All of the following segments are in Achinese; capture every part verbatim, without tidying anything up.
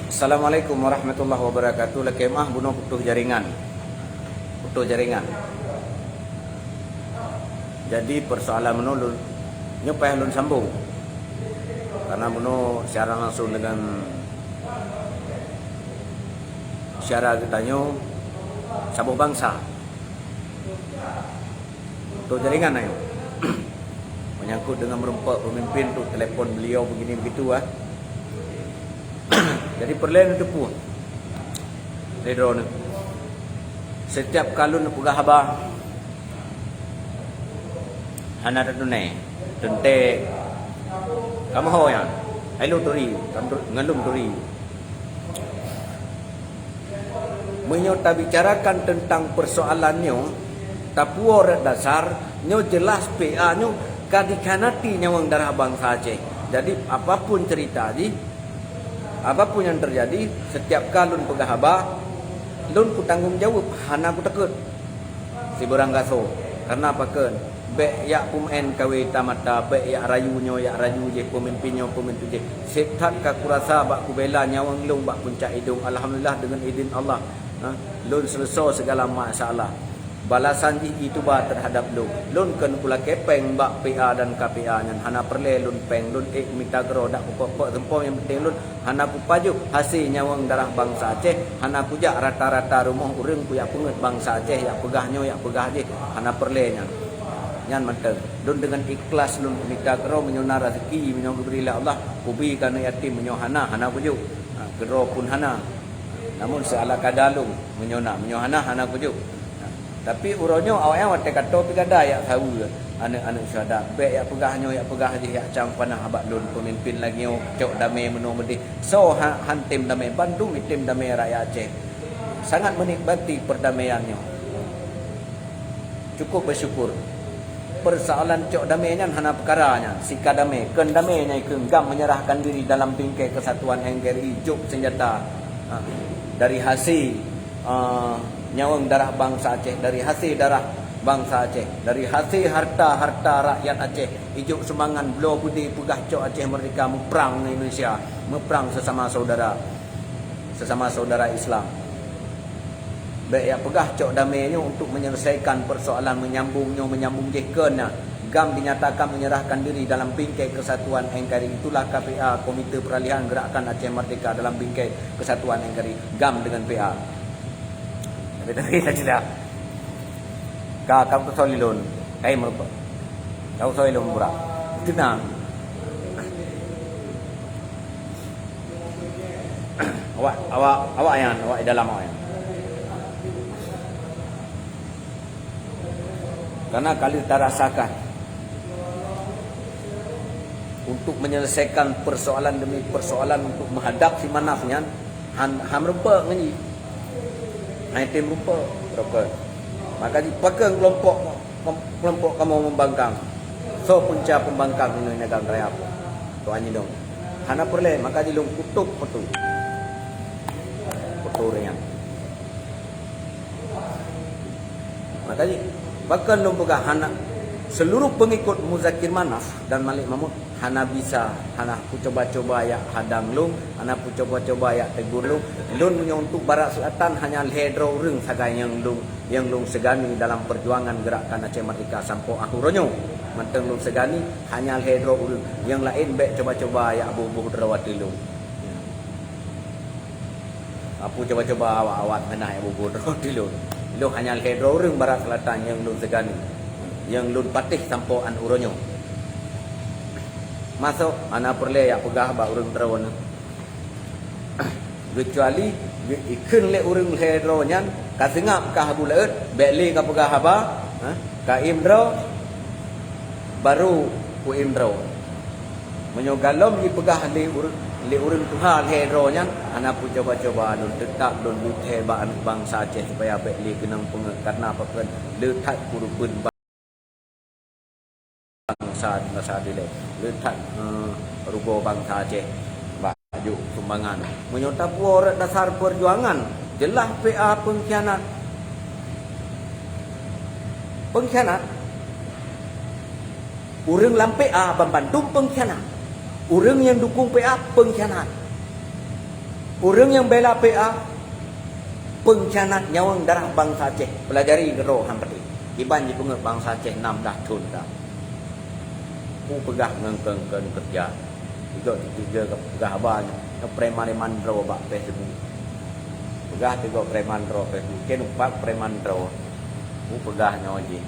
Assalamualaikum warahmatullahi wabarakatuh. Lakée meu'ah bunoe putôh jaringan. Putôh jaringan. Jadi persoalan bunoe lôn, nyoe payah lôn sambông. Karena bunoe siaran langsung dengan syedara geutanyoe saboh bansa. Putôh jaringan ayo. Menyangkut dengan meureumpok pemimpin tu, telepon beliau begini begitu ah. Jadi peureulée neuteupeue lé droeneuh. Setiap ka lôn peugah haba hana teuntée, teuntée kamoe ho nyan. Hai lôn turi, ngon lôn turi. Meunyoe tabicarakan teuntang peusoalan nyoe, tapuwoe rot dasar, nyoe jeulaih P A nyoe ka dikhianati nyawöng darah bansa Aceh. Jadi apapun cerita jih, apapun nyang teujadi, setiap ka lôn peugah haba, lôn kutanggong jaweueb, hana kutakot. Sibeurang gasoe, kareuna pakon? Bék jak peumaén kawé tamata, bék jak rayu nyoe, jak rayu jih, peumimpin nyoe, peumimpin jih. Seb that ka kurasa bak kubela nyawöng lôn bak puncak idong. Alhamdulillah, deungon idin Allah, ha, lôn seuleusoe sigala masalah. Balasan jih ituba teuhadab lôn. Lôn kon kulakée péng bak P A dan K P A nyan, hana peureulée lôn péng, lôn ék mita keudroe dak kupok-pok seumpom, nyang penting lôn hana kupajoh hase nyawöng darah bansa Aceh, hana kujak rata-rata rumoh ureuëng kujak peungeut bansa Aceh, jak peugah nyoe, jak peugah jih, hana peureulée nyan. Nyan mantong. Lôn deungon ikhlas lôn mita keudroe, meunyoe na raseuki, meunyoe geubri lé Allah, kubi keu aneuëk yatim, meunyoe hana, hana kujok. Ha, keudroe pun hana. Namun seuala kada lôn, meunyoe na, meunyoe hana, hana kujok. Ha, tapi uroe nyoe awaknyan watée ka toe pih gada jak saweue aneuëk-aneuëk syuhada. Bék jak peugah nyoe, jak peugah jih, jak cang panah bak lôn peumimpin lagée nyoe, cok damé meunoe meudeh. Soe ha-, han tem damé, bandum jitem damé rakyat Aceh. Sangat meunikmati peurdamaian nyoe. Cukup beusyukur. Peusoalan cok damé nyan hana peukara nyan. Sika damé, kon damé nyan keuh GAM menyerahkan diri dalam bingkai kesatuan N K R I, jok seunjata, ha, dari hase, ha, nyawöng darah bansa Aceh, dari hase darah bansa Aceh, dari hase harta-harta rakyat Aceh, ijok sumbangan bloe beudé peugah cok Aceh merdeka, meuprang ngon Indonesia, meuprang sesama saudara, sesama saudara Islam. Bék jak peugah cok damé nyoe untuk menyelesaikan persoalan, menyambung nyoe, menyambung jih, kon na GAM dinyatakan menyerahkan diri dalam bingkai kesatuan N K R I. Itulah K P A, Komite Peralihan Gerakan Aceh Merdeka, dalam bingkai kesatuan N K R I, GAM dengan P A. Tapi, tapi, tak silap. Ka, ka kusoe lé lôn. Kai meureumpok. Ka kusoe lé lôn burak. Teunang. Awak, awak, awak nyan, awak di dalam awak nyan. Karena ka lheueh tarasakan untuk menyelesaikan persoalan demi persoalan, untuk menghadapi manaf nyan, han, han meureumpok ngon jih. Han tem meureumpok, rokon. Maka jih pakon kelompok, kelompok kamoe membangkang. Soe punca pembangkang inoe neugara raya? Tuan Nyi Dong. Hana peureulée, maka jih lôn kutok meutô. Meutô nyan. Maka jih, pakon lôn peugah hana, seluruh pengikut Muzakir Manaf dan Malik Mahmud hana bisa, hana kucoba-coba jak hadang lôn, hana kucoba-coba jak tegur lôn. Lôn meunyoe untuk Barat Selatan hanya lhée droe ureuëng sagai nyang lôn, nyang lôn seugani dalam perjuangan Gerakan Aceh Merdeka sampoe akhé uroe nyoe. Mantong lôn seugani hanya lhée droe ureuëng, nyang laén bék coba-coba jak boh-boh droe ateueh lôn. Apu coba-coba awak-awak ngeunah nyang bubur droe di lôn. Lôn hanya lhée droe ureuëng Barat Selatan nyang lôn seugani, nyang lôn patéh sampoe akhé uroe nyoe. Masôk hana peureulée jak peugah bak ureuëng droeneuh. Keucuali ikheun lé ureuëng lhée droe nyan ka seungab kah Abu Laôt, bék lé ka peugah haba, ha? Ka im droe, barô kuim droe. Meunyoe galom jipeugah lé ureuëng, lé ureuëng tuha lhée droe nyan, hana peucoba-coba lôn, teutab lôn leuthée bak aneuëk bansa Aceh supaya bék lé keunong peungeut, kareuna pakon le that kureubeuen bansa, bansa dilée, le that, eh, rugoe bansa Aceh bak jok sumbangan. Meunyoe tapuwoe rot dasar peujuangan, jeulaih P A peungkhianat. Peungkhianat. Ureuëng lam P A banmandum peungkhianat. Ureuëng nyang dukung P A peungkhianat. Ureuëng nyang bela P A, pengkhianat nyawöng darah bansa Aceh. Peulajari keudroe han peuté. Kiban jipeungeut bansa Aceh nam blah thon ka. Peue peugah ngon kön-kön keureuja. Tiga tiga peugah haba nyoe, nyoe preman-preman droe bak Facebook. Peugah tiga preman droe Facebook. Keu numpak preman droe. Peue peugah nyoe jih.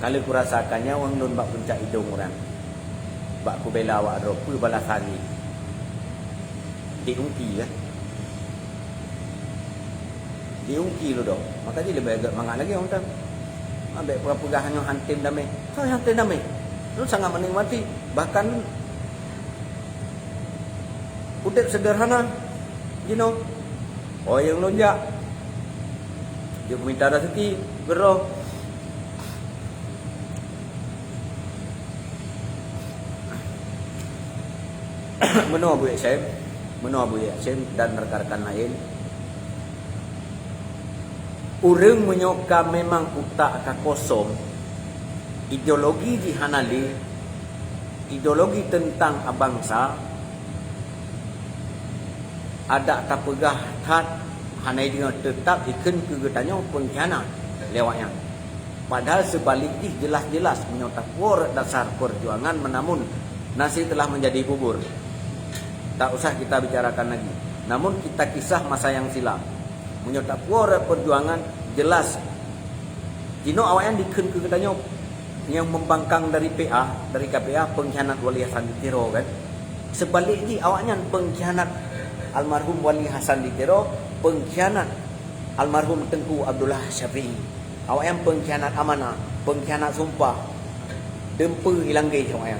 Ka lheueh kurasakan nyawöng lôn bak puncak idong uroe nyan. Bak kubela awak droe, peue balasan jih? Diungki, ya. Diungki lôn dong. Maka jih leubeh gét mangat lagée ureuëng tam. Ambek peugah-peugah nyoe han tem damé. Soe nyang han tem damé? Lôn sangat menikmati. Bahkan udeb sederhana jinoe. Oh, nyang lôn jak, jeuet mita raseuki keudroe. Meunoe Abuya Syem, meunoe Abuya Syem dan rekan-rekan laén. Ureuëng meunyoe ka memang utak ka kosong, ideologi jih hana lé, ideologi teuntang bansa, adak tapeugah that hana deungoe, teutab ikheun keu geutanyoe pengkhianat lé awaknyan. Padahai seubalik jih jeulaih-jeulaih meunyoe tapuwoe rot dasar peujuangan meunamun nasi telah menjadi bubur. Tak usah kita bicarakan lagi. Namun kita kisah masa yang silam. Meunyoe tapuwoe rot peujuangan jeulaih jinoe awaknyan dikheun keu geutanyoe nyang membangkang dari P A, dari K P A, pengkhianat Wali Hasan di Tiro kan. Seubalik jih awaknyan pengkhianat almarhum Wali Hasan di Tiro, pengkhianat almarhum Teungku Abdullah Syafi'i. Awaknyan pengkhianat amanah, pengkhianat sumpah. Deumpeue ilang geh awaknyan.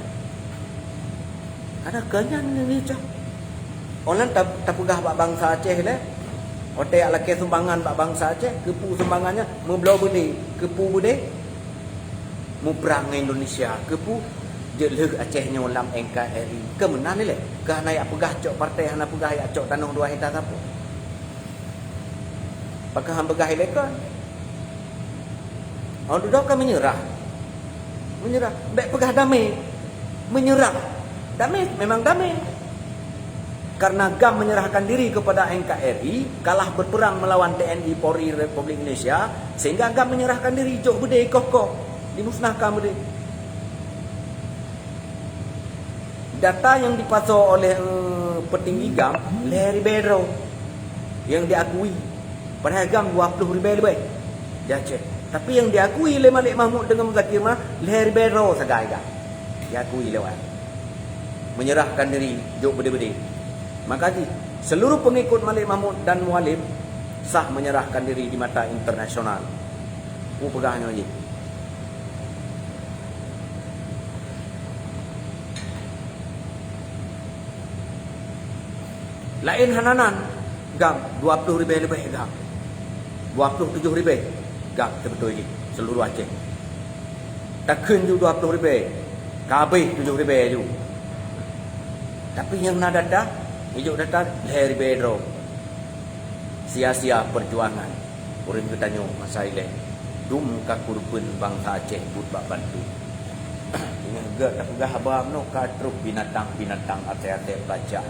Kadang keu nyan nyan cah. Orang ta-, tapeugah bak bansa Aceh lé. Otak lakée sumbangan bak bansa Aceh, keupeue sumbangan nyan meubloe beudé, keupeue beudé? Muprang ngon Indonesia, keupeue? Jeuet lheueh Aceh nyoe lam N K R I. Keu meunan ilée, keu hana jak peugah cok partai, hana peugah jak cok tanoh dua hekta sapeue. Pakon han peugah ilée kon? Oh, dudoe kan meunyeurah. Meunyeurah. Bék peugah damé. Meunyeurah. Damé memang damé. Karena GAM menyerahkan diri kepada N K R I, kalah berperang melawan T N I Polri Republik Indonesia, sehingga GAM menyerahkan diri, jok beudé koh-koh, dimusnahkan beudé. Data yang dipasoe oleh, eh, petinggi GAM, lhée ribée droe yang diakui. Padahai GAM dua ploh ribée leubeh di Aceh. Tapi yang diakui lé Malik Mahmud dengan Muzakir Manaf, lhée ribée droe sagai GAM. Diakui lewat menyerahkan diri, jok beudé-beudé. Maka jih, seluruh pengikut Malik Mahmud dan Mualem sah menyerahkan diri di mata internasional. Peue peugah nyoe jih? Laén hana nan, GAM dua ploh ribée leubeh GAM. Dua ploh tujoh ribée GAM teubeutôi jih seuluruh Aceh. Takheun ju dua ploh ribée, ka habéh tujoh ribée ju. Tapi nyang na data, ijok data lhée ribée droe. Sia-sia peujuangan ureuëng geutanyoe masa ilée. Dum ka kureubeuen bansa Aceh buet bak bantu. Ingat gét tapeugah haba meunoe ka trok binatang-binatang até-até pacak.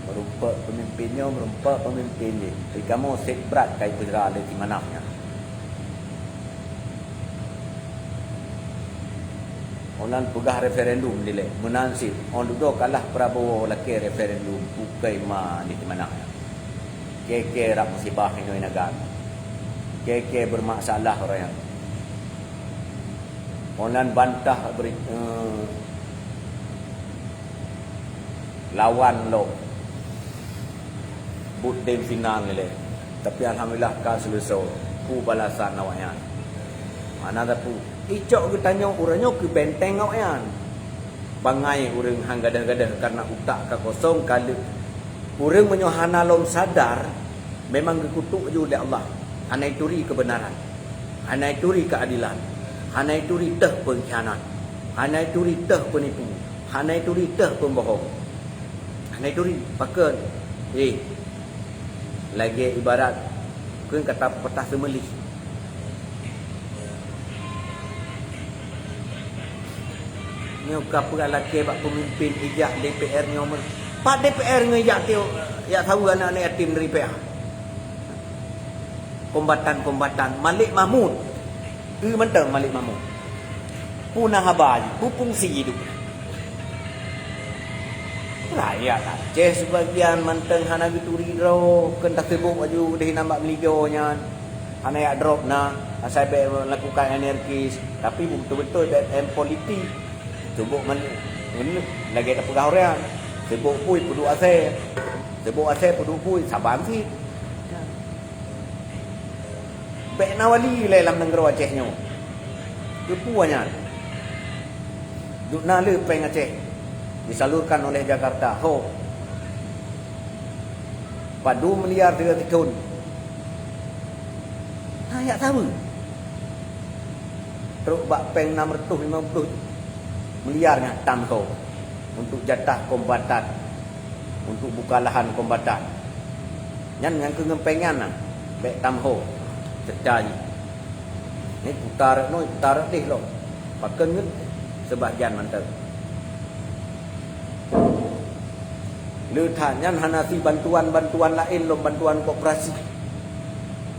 Meurumpok peumimpin nyoe, meurumpok peumimpin jih. Di kamoe seb brat kai peugah lé si Manaf nyan. Onan peugah referendum dilée, meunan cit. Oh dudoe kalah Prabowo lakée referendum, pukoi ma di mana. Kée-kée rab musibah inoe nagan. Kée-kée bermasalah orang. Onan bantah beri, eh, lawan lom. Buet deng final ilée. Tapi alhamdulillah ka seuleusoe. Peue balasan awaknyan? Hana teupeu. Icok geutanyoe uroe nyoe keu benteng awaknyan. Bangai ureuëng han gadeh-gadeh karena utak ka kosong ka lheueh. Ureuëng meunyoe hana lom sadar, memang geukutuk ju lé Allah. Hana ituri keubeunaran. Hana ituri keuadilan. Hana ituri teuh peungkhianat. Hana ituri teuh peunipu. Hana ituri teuh peubohong. Hana ituri, pakon? Eh, lagée ibarat keu kata pepatah seumeulih. Nyoe ka peue lakée bak peumimpén ijak D P R nyoe meuh. Pat D P R ngon ijak tiep, jak saweue aneuk-aneuk yatim dari P A. Kombatan-kombatan Malik Mahmud. Ih, mantong Malik Mahmud. Peue na haba jih, peue fungsi jih duek. Rakyat Aceh sebagian mantong hana geuturi droe, keu taseuboh aju deh nambah meuligoe nyan. Hana jak drop na, asai bék lakukan anarkis, tapi beutôi-beutôi bék M politik. Seuboh man-, lagée tapeugah ureuëng, seuboh pui peuduek asée, seuboh asée peuduek pui, saban cit. Bék na wali lé lam nanggroe Aceh nyoe. Keupeue nyan? Duek na le péng Aceh disalurkan oleh Jakarta. Ho. Padum miliar tiga tahun. Nah, jak saweue. Trok bak péng enam ratus lima puluh miliar nyan tamho untuk jatah kombatan, untuk buka lahan kombatan. Nyan nyang keu ngon péng nyan na, bék tamho serta jih. Ni putar noi, putar deh lom. Pakon ngon sebahagian mantong. Le that nyan hana si bantuan-bantuan laén lom, bantuan koperasi.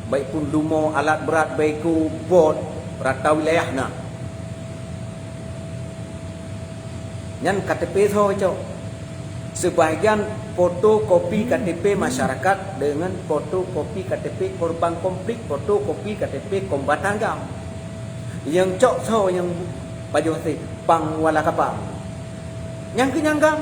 Baik pun lumo, alat berat, beko, bot, rata wilayah na. Nyan K T P soe cok. Sebahagian fotokopi K T P masyarakat dengan fotokopi K T P korban konflik, fotokopi K T P kombatan GAM. Nyang cok soe nyang pajoh hase pang wala kapa. Nyang keu nyang GAM.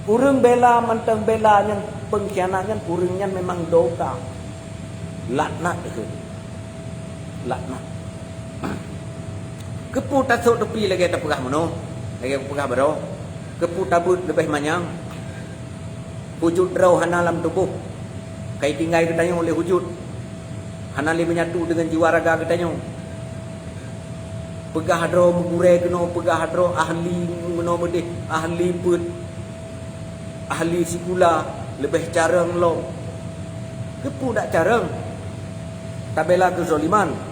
Ureuëng bela mantong bela nyang pengkhianat nyan, ureuëng nyan memang dosa. Laknat dikeu. Laknat. Keupeue tasok teupi lagée tapeugah meunoe, lagée kupeugah baroe? Keupeue tabeuet leubeh manyang? Hujut droe hana lam tuboh. Kai tinggai geutanyoe lé hujut. Hana lé menyatu deungon jiwa raga geutanyoe. Peugah droe meugurée keunoe, peugah droe ahli meunoe meudeh, ahli peuet, ahli sikula, leubeh carông lom. Keupeue dak carông? Tabela keuzaliman.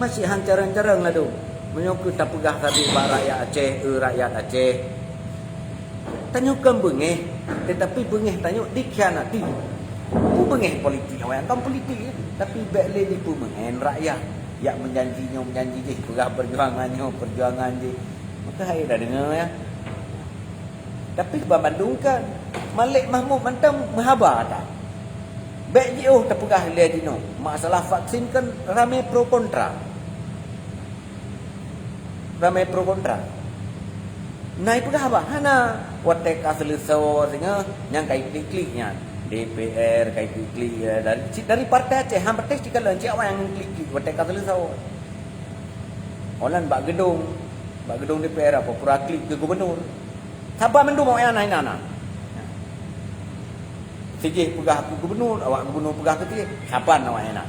Masih han carông-carông ladôm. Meunyoe keu tapeugah sabe bak rakyat Aceh, eh, rakyat Aceh, tanyoe kon beungéh, tetapi beungéh tanyoe dikhianati. Peue beungéh politik awaknyan, kon politik, tapi bék lé dipeumeu'en rakyat. Jak meujanji nyoe meujanji jih, peugah peujuangan nyoe peujuangan jih. Maka hai dah deungoe, ya. Tapi banmandum kan, Malik Mahmud mantong meuhaba that. Bék jiôh tapeugah lé jinoe, masalah vaksin kan ramé pro kontra. Ramé pro kontra. Na ipeugah haba? Hana. Watée ka seuleusoe singoh, nyang ka iklik-klik nyan. D P R ka iklik-klik, ya, dari, dari Partai Aceh, han patéh sikalon, cit awaknyan klik-klik watée ka seuleusoe. Olan bak geudong, bak geudong D P R apa pura klik keu gubernur. Saban mandum awaknyan na inan na. Sijih peugah keu gubernur, awak gubernur peugah keu sijih, saban awaknyan na.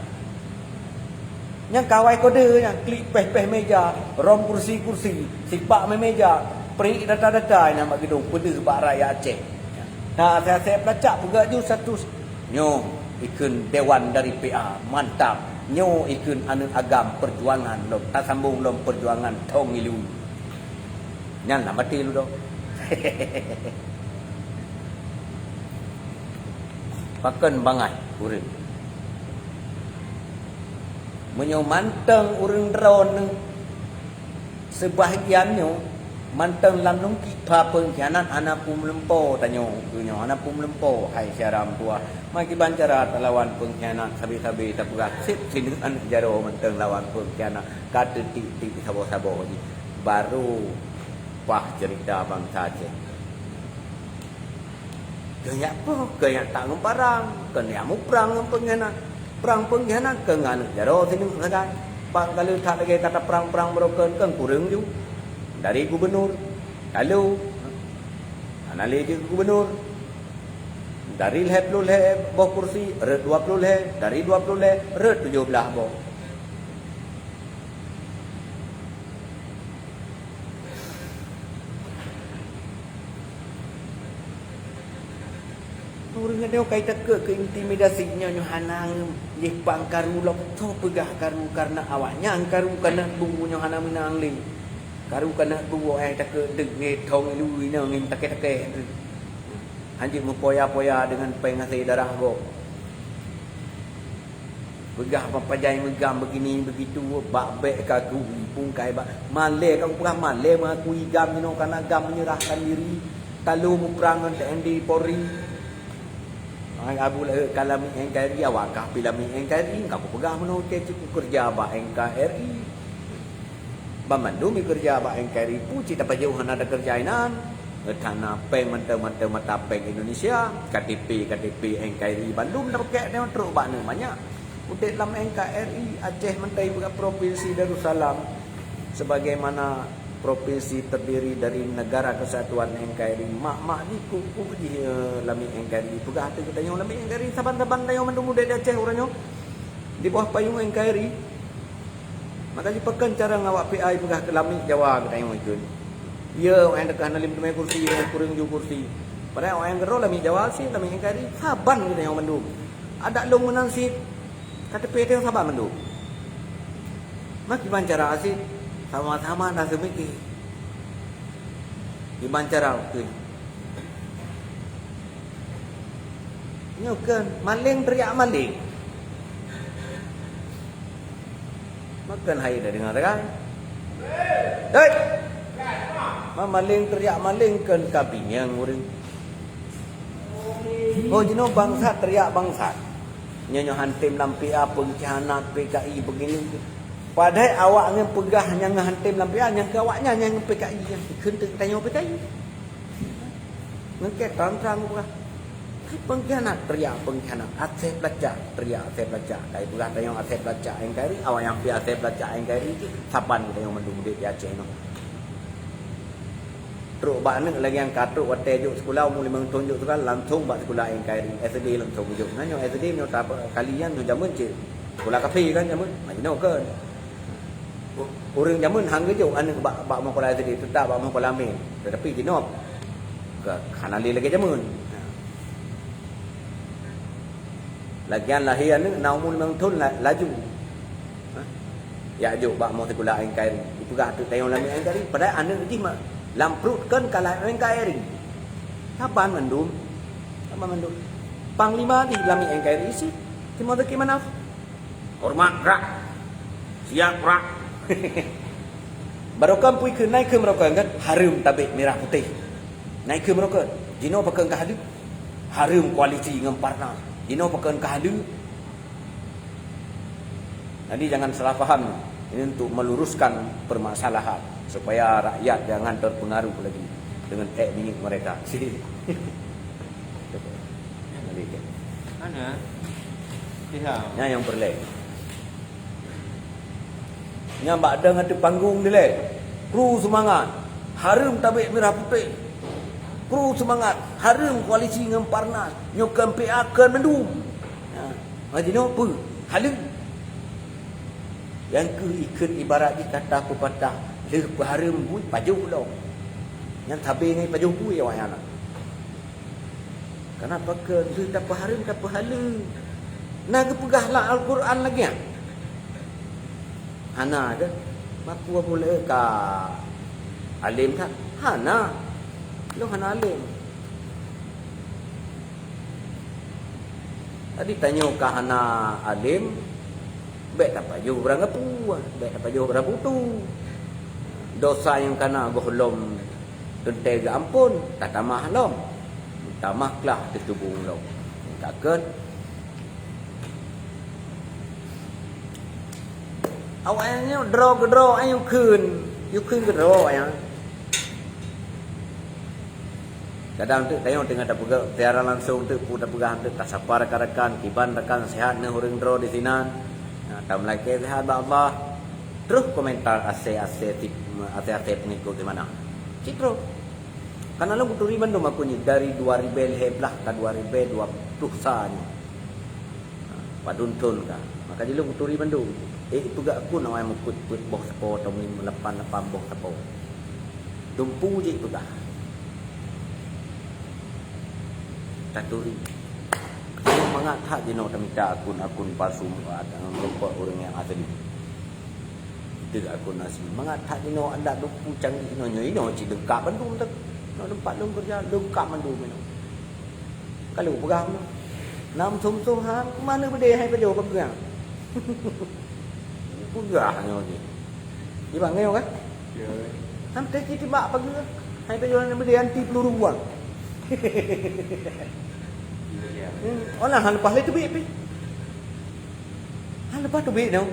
Nyang kawai kode nyan klik péh-péh meja, rom kursi-kursi, sipak mé meja, perik data-data nyang bak geudong peudeuh bak rakyat Aceh. Na asai-asai peulacak peugah ju status. Nyoe ikheun dewan dari P A, mantap. Nyoe ikheun aneuk agam perjuangan lom, tasambong lom perjuangan thong ilu. Nyan lam até lôn dong. Pakon bangai ureuëng. Meunyoe mantong ureuëng droeneuh seubahgian nyoe mantong lam lungkik pha peungkhianat hana peumeuleumpo tanyoe keu nyoe, hana peumeuleumpo hai syedara meutuwah. Meukiban cara talawan peungkhianat sabe-sabe tapeugah seb sineuk aneuk jaroe mantong lawan peungkhianat ka teutik-tik saboh-saboh jih. Barô paih ceurita bansa Aceh. Keu nyak poh, keu nyak tak ngon parang, keu nyak muprang ngon peungkhianat. Prang peungkhianat keu ngon aneuk jaroe sineuk sagai. Bang ka lheueh that lagée gata prang-prang meurokon keu kureueng ju. Dari gubernur, lalu hana lé jeuet gubernur. Dari lhée ploh lhée boh kursi, rot dua ploh lhée, dari dua ploh lhée, rot tujoh blaih boh. Ureuëng nyoe ka takot keu intimidasi nyoe, nyoe hana jih pang karu lom. Soe peugah karu? Kareuna awaknyan karu ka na bu nyoe hana meunang lé. Karu ka na bu, eh, takot deuk ngon thong lu inoe ngon takée-takée. Hanjeuet meupoya-poya deungon péng hase darah gob. Peugah papajan meugam begini begitu, bak bék ka gui pungkai bak malée, ka peugah malée mengakui gam jinoe, kana gam menyerahkan diri, talo muprang ngon T N D Polri. Ai Abu Lahab ka lami N K R I, awak kah pi lami N K R I, ka peugah meunoe cit kukeureuja bak N K R I. Banmandum keureuja bak N K R I pu cit tapajoh hana takeureuja inan. Hana péng mantong-mantong mata péng Indonesia, K T P, K T P N K R I bandum tapakée nyoe trok bak neuk manyak. Udeb lam N K R I Aceh mantong peugah Provinsi Darussalam sebagaimana provinsi terdiri dari Negara Kesatuan N K R I. Mak-mak jih, kuk-kuk jih, eh, lami N K R I. Peugah ateueh geutanyoe lami N K R I, saban-saban tanyoe mandum udeb di Aceh uroe nyoe di bawah payong N K R I. Maka jipakon cara ngon awak P I peugah keu lami Jawa geutanyoe ikheun. Ye, awaknyan teuka hana lé meuteumé kursi, kureueng ju kursi. Padahai awaknyan keudroe lami Jawa cit, lami N K R I, saban geutanyoe mandum. Adak lôn meunan cit, K T P tanyoe saban mandum. Maka kiban cara cit, sama-sama na seumiké. Kiban cara, oke. Nyoe kheun maléng teriak maléng. Makheun hai dah dengar kan? Hei! Ma maléng teriak maléng kheun ka binyang ureueng. Oh, jinoe bangsat teriak bangsat. Nyoe nyoe hantem lam P A pengkhianat P K I begini. Padahai awak ngon peugah nyang hantem lam P A nyang keu awaknyan nyang P K I nyang kheun teuk tanyoe P K I. Ngon keu trang-trang peugah. Hai pengkhianat, teriak pengkhianat. Asèe peulacak, teriak asèe peulacak. Kai peugah tanyoe asèe peulacak N K R I, awak nyang pi asèe peulacak N K R I jih, saban geutanyoe mandum udép di Aceh nyoe. Trok bak aneuk lagèe nyang ka trok watèe jok sikula, umur limong thôn jok sikula, langsông bak sikula N K R I, S D langsông jok. Nah, nyoe S D nyoe ta-, kali nyan nyoe jameun cit. Sikula kafé kan jameun. Nah, jinoe kan. U-, ureueng jameun han geujok aneuk bak, bak meukola S D, teutap bak meukola mén. Teutapi jinoe ka, hana lé lagèe jameun. Lagèe nyan lahé aneuk na umur limong thôn la-, laju. Ha? Jak jok bak meusikula N K R I. Ipeugah teuk tanyoe lam N K R I. Padahai aneuk jih ma-, lam pruet kon ka lam N K R I. Saban mandum. Saban mandum. Panglima jih lam N K R I cit. Timoh Zaki Manaf. Horeumat, brat. Siap, brat. Barokon pui kheun, na ikheun barokon kan? Hareuem tabek mirah putéh. Na ikheun barokon. Jinoe pakon ka haleue. Hareuem koalisi ngon Parnas. Jinoe pakon ka haleue. Jadi jangan salah paham. Ini untuk meluruskan permasalahan supaya rakyat jangan terpengaruh lagi dengan èk minyeuk mereka. Mana? Pihak. Nyan nyang peureulèe. Nyan bak deueng ateueh panggong dilèe. Kru seumangat. Hareuem tabek mirah putéh. Kru seumangat. Hareuem koalisi ngon Parnas. Nyoe kon P A kon mandum. Ha, jinoe peue? Haleue. Nyang keu ikheun ibarat jih kata pepatah, lheueh peuhareuem buet pajoh lom. Nyan sabé ngon pajoh bui awaknyan. Kenapa keu lheueh tapeuhareuem, tapeuhaleue? Na geupeugah lam Al-Quran lagèe nyan? Hana kan? Makua bulèe ka além that? Hana. Lôn hana além. Jadi tanyoe ka hana além, bèk tapajoh barang geupeue, bèk tapajoh barang butu. Dosa nyang kana gohlom teuntèe geuamphon, tatamah lom. Tamah klah teutubông lom. Takheun. Awaknyan nyoe droe keudroe, ayo kheun. Yue kheun keudroe, ya. Kadang teuk tanyoe teungoh tapeugah siaran langsông teuk, peue tapeugah teuk, tasapa rakan-rakan, kiban rakan seuhat neuh ureueng droe disinan. Nah, tameulakèe seuhat bak Allah. Troh komentar asèe-asèe tip-, asèe-asèe peungikot di mana. Cit troh. Kana lôn kuturi bandum aku nyoe dari dua ribèe lhèe blah ka dua ribèe dua ploh sa nyoe. Padum thôn ka. Maka jih lôn kuturi bandum. Eh, ipeugah aku na awai meukeut-keut boh sapo atau meulim lapan-lapan boh sapo. Dumpu jih ipeugah. Taturi. Mangat that jinoe tamita akun-akun palsu, ah, meureumpok ureuëng nyang asli. Itu akun asli. Mangat that jinoe alat duku canggih inoe, nyoe inoe cit leungkap bandum tu. Inoe tempat lôn keureuja leungkap bandum inoe. Ka lôn peugah inoe. Nam sum-sum ha, mana beudé hai pajoh peugah. Peugah nyoe jih. Di bangai kan? Ya. Sampai cit tibak pageue. Hai pajoh na beudé anti peluru buang. Hmm, olah han leupah lé teubiet pih. Han leupah teubiet nyoe.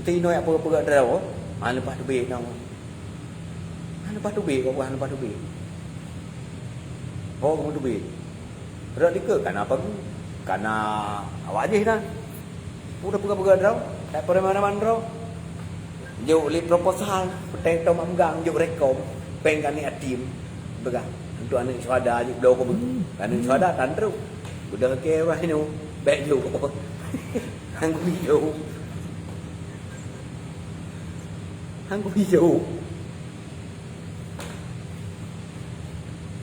Mesti inoe yak peugah-peugah droe. Han leupah teubiet nyoe. Han leupah teubiet, kok bukan han leupah teubiet. Ho kamu teubiet. Rot likot kana apa? Kana awak jih dah. Udah peugah-peugah droe, tak pernah mana-mana droe. Jok lé proposal, peuteng tom amgang jok rekom, péng kani atim. Peugah, untuk aneuk syuhada jok bloe keubeue. Aneuk syuhada tan trok. Udah ke wah inu, bèk jok. Hang gui jok. Hang gui jok.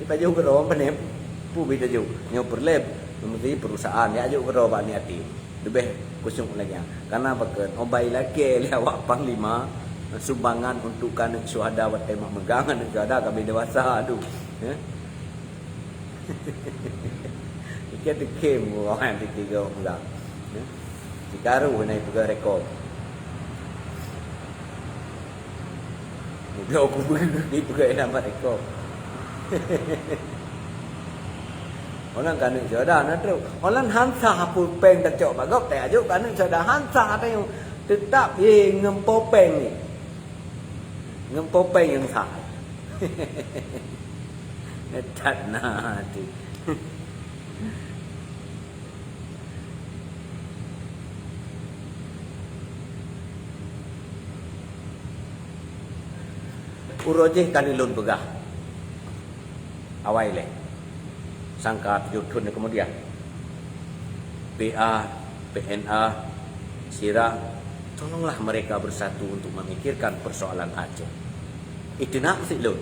Di pajoh keudroe pané pu bi tajoh. Nyoe peureulèe meusti perusahaan ya jok keudroe bak aneuk atim. Leubeh khusyuk lagèe nyan. Karena pakon, oh bai lakèe lé awak panglima sumbangan untuk keu aneuk syuhada watèe mak meugang aneuk syuhada ka bèe dewasa tu. Ya. Ikan teukem orang di tiga orang meugang. Ya. Sikaru na ipeugah rekom. Mudok kubu dipeugah nama rekom. Orang kanu jodoh na trok. Orang han sah pun péng tacok bak gob, tayajok kanu jodoh han sah tayong. Tetap ye ngempo péng ni. Ngempo péng nyang sah. That na tu. Uroe jih ka lôn peugah. Awai lé. Sangka tujoh thon kemudian. P A, P N A, Sira, tolonglah mereka bersatu untuk memikirkan persoalan Aceh. Itu nak maksud lôn.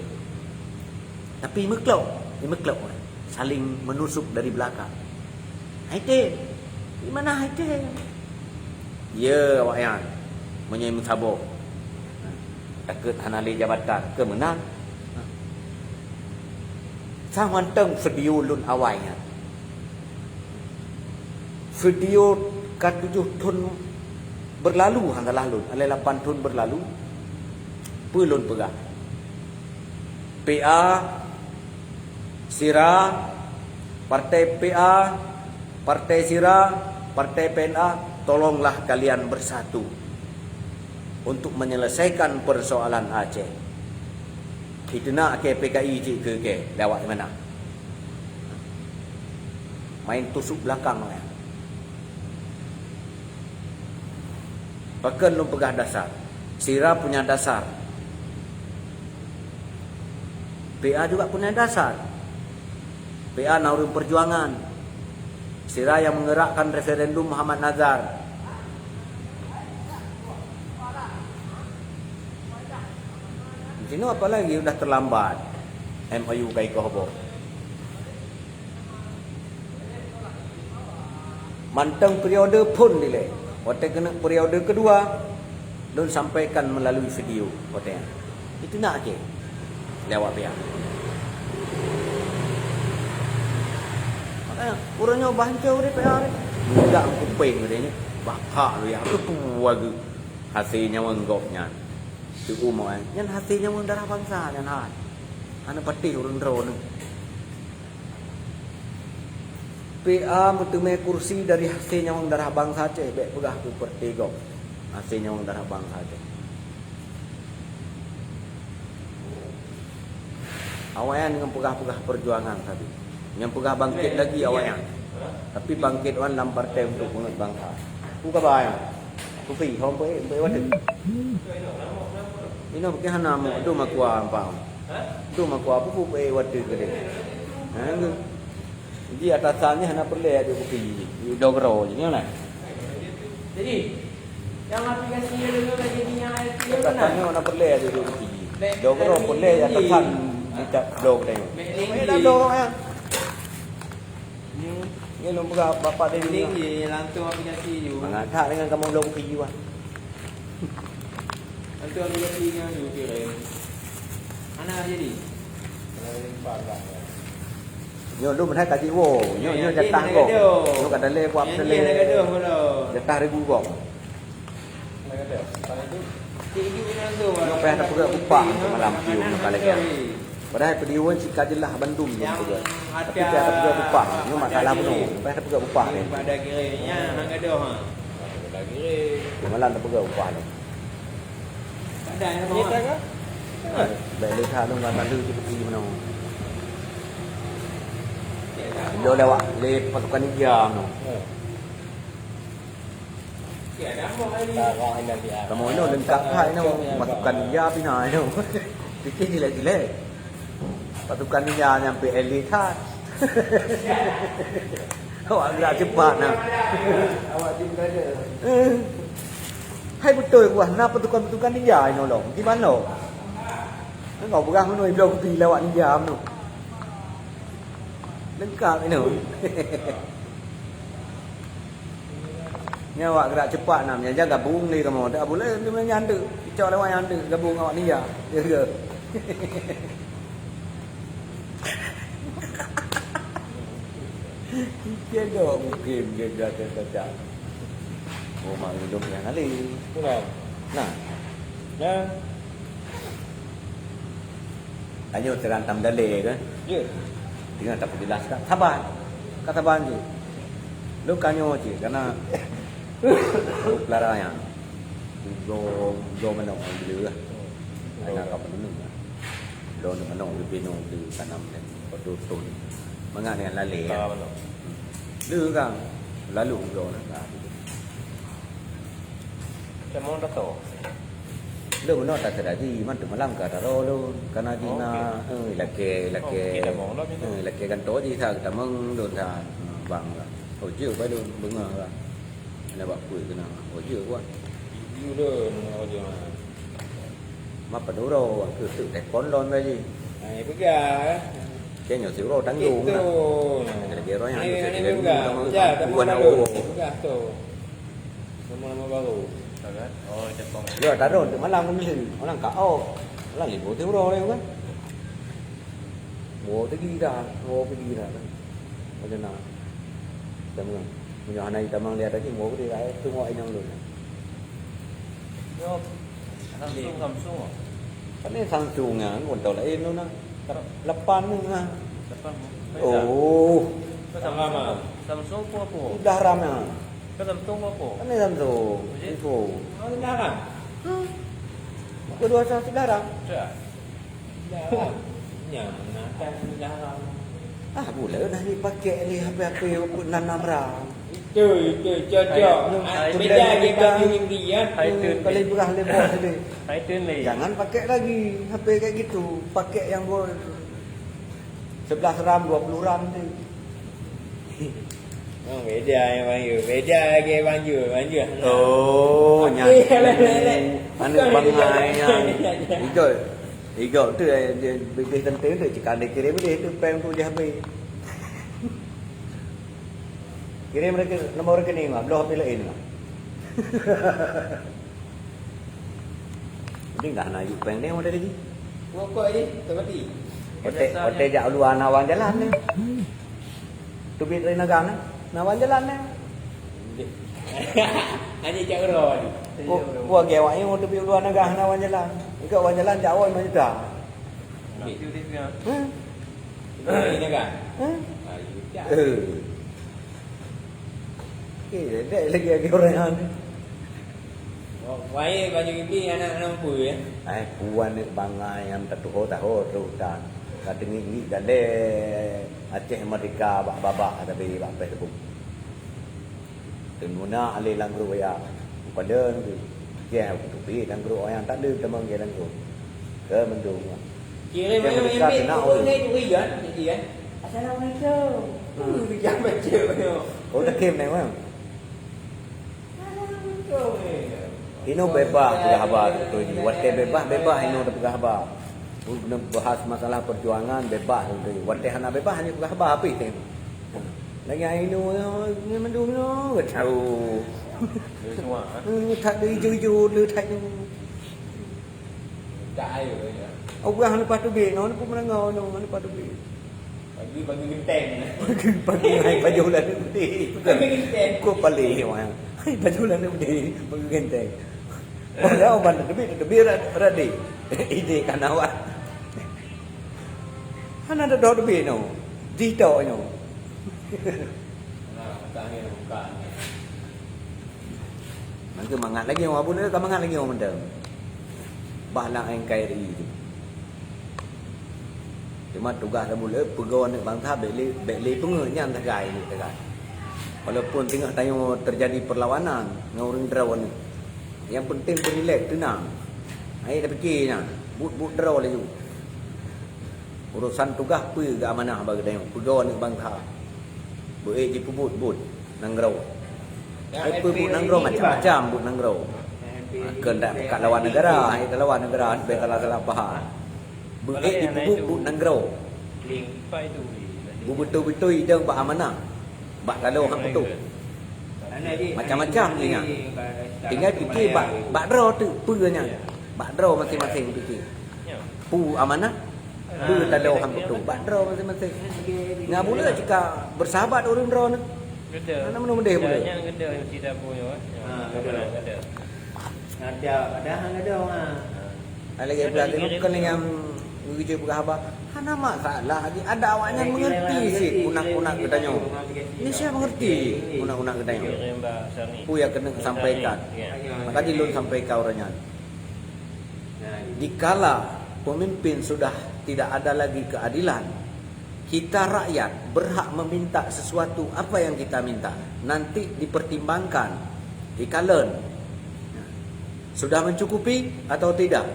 Tapi meuklok, meuklok. Saling menusuk dari belakang. Hai Tim, di mana hai Tim? Ya, awak nyan. Meunyoe meusaboh. Takot hana lé jabatan, keu meunan. Sang mantong video lôn awai nyan. Video ka tujoh thon berlalu, hana salah lôn, alai lapan thon berlalu. Peue lôn peugah? P A, Sira, partai P A, partai Sira, partai P N A, tolonglah kalian bersatu untuk menyelesaikan persoalan Aceh. Itu nak ke P K I cik ke ke lewat di mana? Main tusuk belakang ya. Pakon lôn peugah dasar. Sira punya dasar. P A juga punya dasar. P A na ureuëng perjuangan. Sira yang menggerakkan referendum Muhammad Nazar. Di sini apalagi udah terlambat. M O U ka ikoh boh. Mantong periode phon dilèe. Watèe keuneuk periode kedua, lôn sampaikan melalui video watèe nyan. Itu nak akhé. Lewat pihak. Makanya, ureuëng nyoe banco ureuëng P A ni. Mudah kupeng ureuëng nyoe. Bahak lu ya, aku tua geuh. Hase nyawöng gobnyan. Teu umu, eh. Nyan hase nyawöng darah bangsa nyan hai. Hana patéh ureuëng droeneuh. P A meuteumé kursi dari hase nyawöng darah bangsa Aceh, bèk peugah ku peureté gob. Hase nyawöng darah bangsa Aceh. Awaknyan nyang peugah-peugah perjuangan tadi. Nyang peugah bangkit lagi awaknyan. Tapi bangkit wan lam partai untuk peungeut bangsa. Ku kaba nyan. Kupi, hom peuék, peuék watèe. Inoe bukon hana mok, dum makua ampang. Dum makua pupu peuék watèe keudéh. Ha, nyoe. Jadi atasan nyoe hana peureulèe ajoh kupi. Dogro je nyoe lah. Jadi, yang aplikasi yang dulu lagi ni yang I T yang mana? Atasan nyoe hana peureulèe ajoh kupi. Dogro peureulèe atasan minta dog tengok. Mac lagi. Dah dog ya. Ni Ni lôn peugah bapak dia ni. Mending je langsung aplikasi je. Mangat that dengan kamu bloe kupi jiwa. Langsung aplikasi dengan je kirim. Mana jadi? Nyoe lôn meunan ka jiwoe. Nyoe, nyoe jatah gong. Nyoe ka daleh kuat daleh. Jatah regu gong. Nyoe payah tapeugah upah untuk malam piôh nyoe ka lagèe. Padahai peudeueng cit ka jeulaih bandum nyoe peugah. Tapi payah tapeugah upah. Nyoe masalah bunoe. Payah tapeugah upah nyoe. Pada kirim nya hang gadoh ha. Pada kirim. Malam tapeugah upah nyoe. Pada yang apa? Bèk lé that nyoe ka malu cit peuti meunoe. Lo lewat lé pasukan India meunoe. Kamoe inoe leungkap that inoe, pasukan India pih na inoe. Pike jilek-jilek. Pasukan India nyang pih elit that. Awak gerak cepat na. Awak jih berada. Eh. Hai beutôi kuah na pasukan-pasukan India inoe lom. Di mana? Engkau peugah meunoe ibloe kupi lewat India meunoe. Leungkap inoe. Nyan awak gerak cepat na, meunyo jak gabong lé kamoe. Tak boleh, dia punya nyan tu. Cok lewat nyan tu, gabong awak India. Ya ke? Cedok mungkin dia jatuh saja. Oh, mak hidup yang lain. Kurang. Nah. Nah. Tanyoe seurang tam daleh kan? Ya. Dengan tak jelas kan? Sabar. Ka sabar je. Lu kanyo je karena pelara yang ugo ugo manok dulu lah. Anak kau menung lah. Lo ni manok lebih nung di tanam dan betul-betul mangat dengan lalé. Salah manok. Lu kan lalu ugo nak. Macam mana dah tahu? Lôn meunoe that tadi, man teumalam ka taro lôn. Kana jina, eh, lakèe, lakèe, eh, lakèe kantô jih that, tamong lôn that. Hmm, bang lah. Oh, jeuet bai lôn beungoh lah. Hana bak peue keunan. Oh, jeuet kuat. Ibu lôn, oh, jeuet. Ma padum uroe, keu teuk telepon lôn bai jih. Ai, peugah. Keu nyoe siuroe tanggong lah. Lagèe roh nyan, lagèe dulu, tamong bukan awak. Peugah tu. Nama-nama baru. Kan? Oh, cakong. Ya, taruh untuk malam kan mesti. Orang ka off. Orang libur tu orang lain kan. Bawa pergi dah, bawa pergi dah kan. Macam mana? Macam mana? Punya anak hitam yang lihat tadi, bawa pergi dah. Tengok inang dulu. Yo, Samsung, Samsung. Kan ni Samsung kan, kontol lain tu nah. Lapan tu nah. Lapan. Oh. Samsung, Samsung apa apa? Sudah ramai. Kan Samsung apa? Kan ni Samsung. Info. Oh, sudah ram. Hmm. Kedua saya sudah ram. Sudah. Sudah ram. Nyang mengatakan sudah ram. Ah, boleh dah dipakai ni H P-H P nanam ram. Itu, itu, cocok. Ah, beda je baju India. Hai tu. Kali berah lebok tadi. Hai tu ni. Jangan pakai lagi H P kayak gitu. Pakai yang bo-, sebelas ram, dua puluh ram tu. Oh, beda ya, Bang Yu. Beda lagi, Bang Yu. Bang Yu. Oh, nyan. Aneuk bangai nyan. Igo, igo tu, eh, dia bibih teunteng tu, cekang dia kirim dia tu, peng tu dia habis. Kirim reke-, nombor rekening lah, bloe H P lain lah. Mending dah na yuk peng deh model lagi. Rokok ni, tak mati. Otek, otek jak luar na wan jalan ni. Teubiet dari nagang ni. Na wan jalan ni. Hanya cak uroe ni. Oh, gua ge awak ni mau teubiet luar nagang na wan jalan. Ikut wan jalan jak wan majuta. Hah? Ini kan? Hah? Ah, you cak. Eh. Okey, dek lagi, lagi orang yang ni. Wah, wahai baju gigi anak nampu ya. Ai, puan ni bangai yang tatuho-taho terus dah. Kata ngi-ngi galeh Aceh Merdeka bak babak tapi bak Facebook. Teunguna aleh lam grup ya. Bukan dia tu. Dia tu pi lam grup yang tak ada teman dia lam grup. Ke mendung. Kirim yang mereka kena tu, oh. Ni tu kan, jadi kan. Assalamualaikum. Hmm. Tu jangan baca. Oh, tak kim ni, Bang. Inoe bebas peugah haba tu. Watèe bebas, bebas inoe tapeugah haba. Guna bahas masalah perjuangan, bebas tu. Watèe hana bebas, hana peugah haba, habis teuh. Lagèe ai nyoe, nyoe mandum nyoe, gata tahu. Nyoe semua, ha? Hmm, that ijo-ijo le that nyoe. Tak ayo ya. Awak leupah teubiet nyoe, leupah meurangau nyoe, leupah teubiet. Pagi, pagi genteng. Pagi, pagi hai pajoh lam beudé. Pagi genteng. Kok paleng nyoe, hai pajoh lam beudé, pagi genteng. Oh, ya, ban teubiet, teubiet ra-, radé. Idéh kan awak. Hana teudoh teubiet nyoe. Jih tok nyoe. Nah, tanggai bukan. Mangke mangat lagèe nyoe, Abu Nyoe ka mangat lagèe nyoe mantong. Bah lam N K R I tu. Cuma tugaih lam buleuen, peugoe aneuk bansa bèk lé, bèk lé peungeuet nyan sagai, sagai. Walaupun teungoh tanyoe teujadi peurlawanan ngon ureueng droe nyoe. Nyang peunteng beurilek, teunang. Hai tapiké nyan, buet-buet droe laju. Urosan tugaih peue geuamanah bak geutanyoe, peugoe aneuk bansa. Beuék jipeubuet buet nanggroe. Hai peue buet nanggroe, macam-macam buet nanggroe. Keu dak peugah lawan neugara, hai talawan neugara, bèk salah-salah paham. Beuék jipeubuet buet nanggroe. Beubeutôi-beutôi idong bak amanah. Bak taloe han putôh. Macam-macam jih nyan. Tinggai piké bak, bak droe teuk peue nyan. Bak droe maséng-maséng piké. Peue amanah, peue taloe han putôh. Bak droe maséng-maséng. Ngon buleuen cit ka bersahabat ureueng droe nyoe. Hana meuneuh meudeh buleuen. Nyan geutanyoe meusti tabu nyoe. Ha, geutanyoe. Ada, ada, ada, ha. Lagèe buleuen nyoe kon nyang geujeuet peugah haba. Hana masalah, ada awaknyan mengerti cit unak-unak geutanyoe. Indonesia mengerti unak-unak geutanyoe. Peue nyang keuneuk sampaikan. Maka jih lôn sampaikan uroe nyan. Dikala pemimpin sudah tidak ada lagi keadilan, kita rakyat berhak meminta sesuatu apa yang kita minta. Nanti dipertimbangkan, dikalon. Sudah mencukupi atau tidak?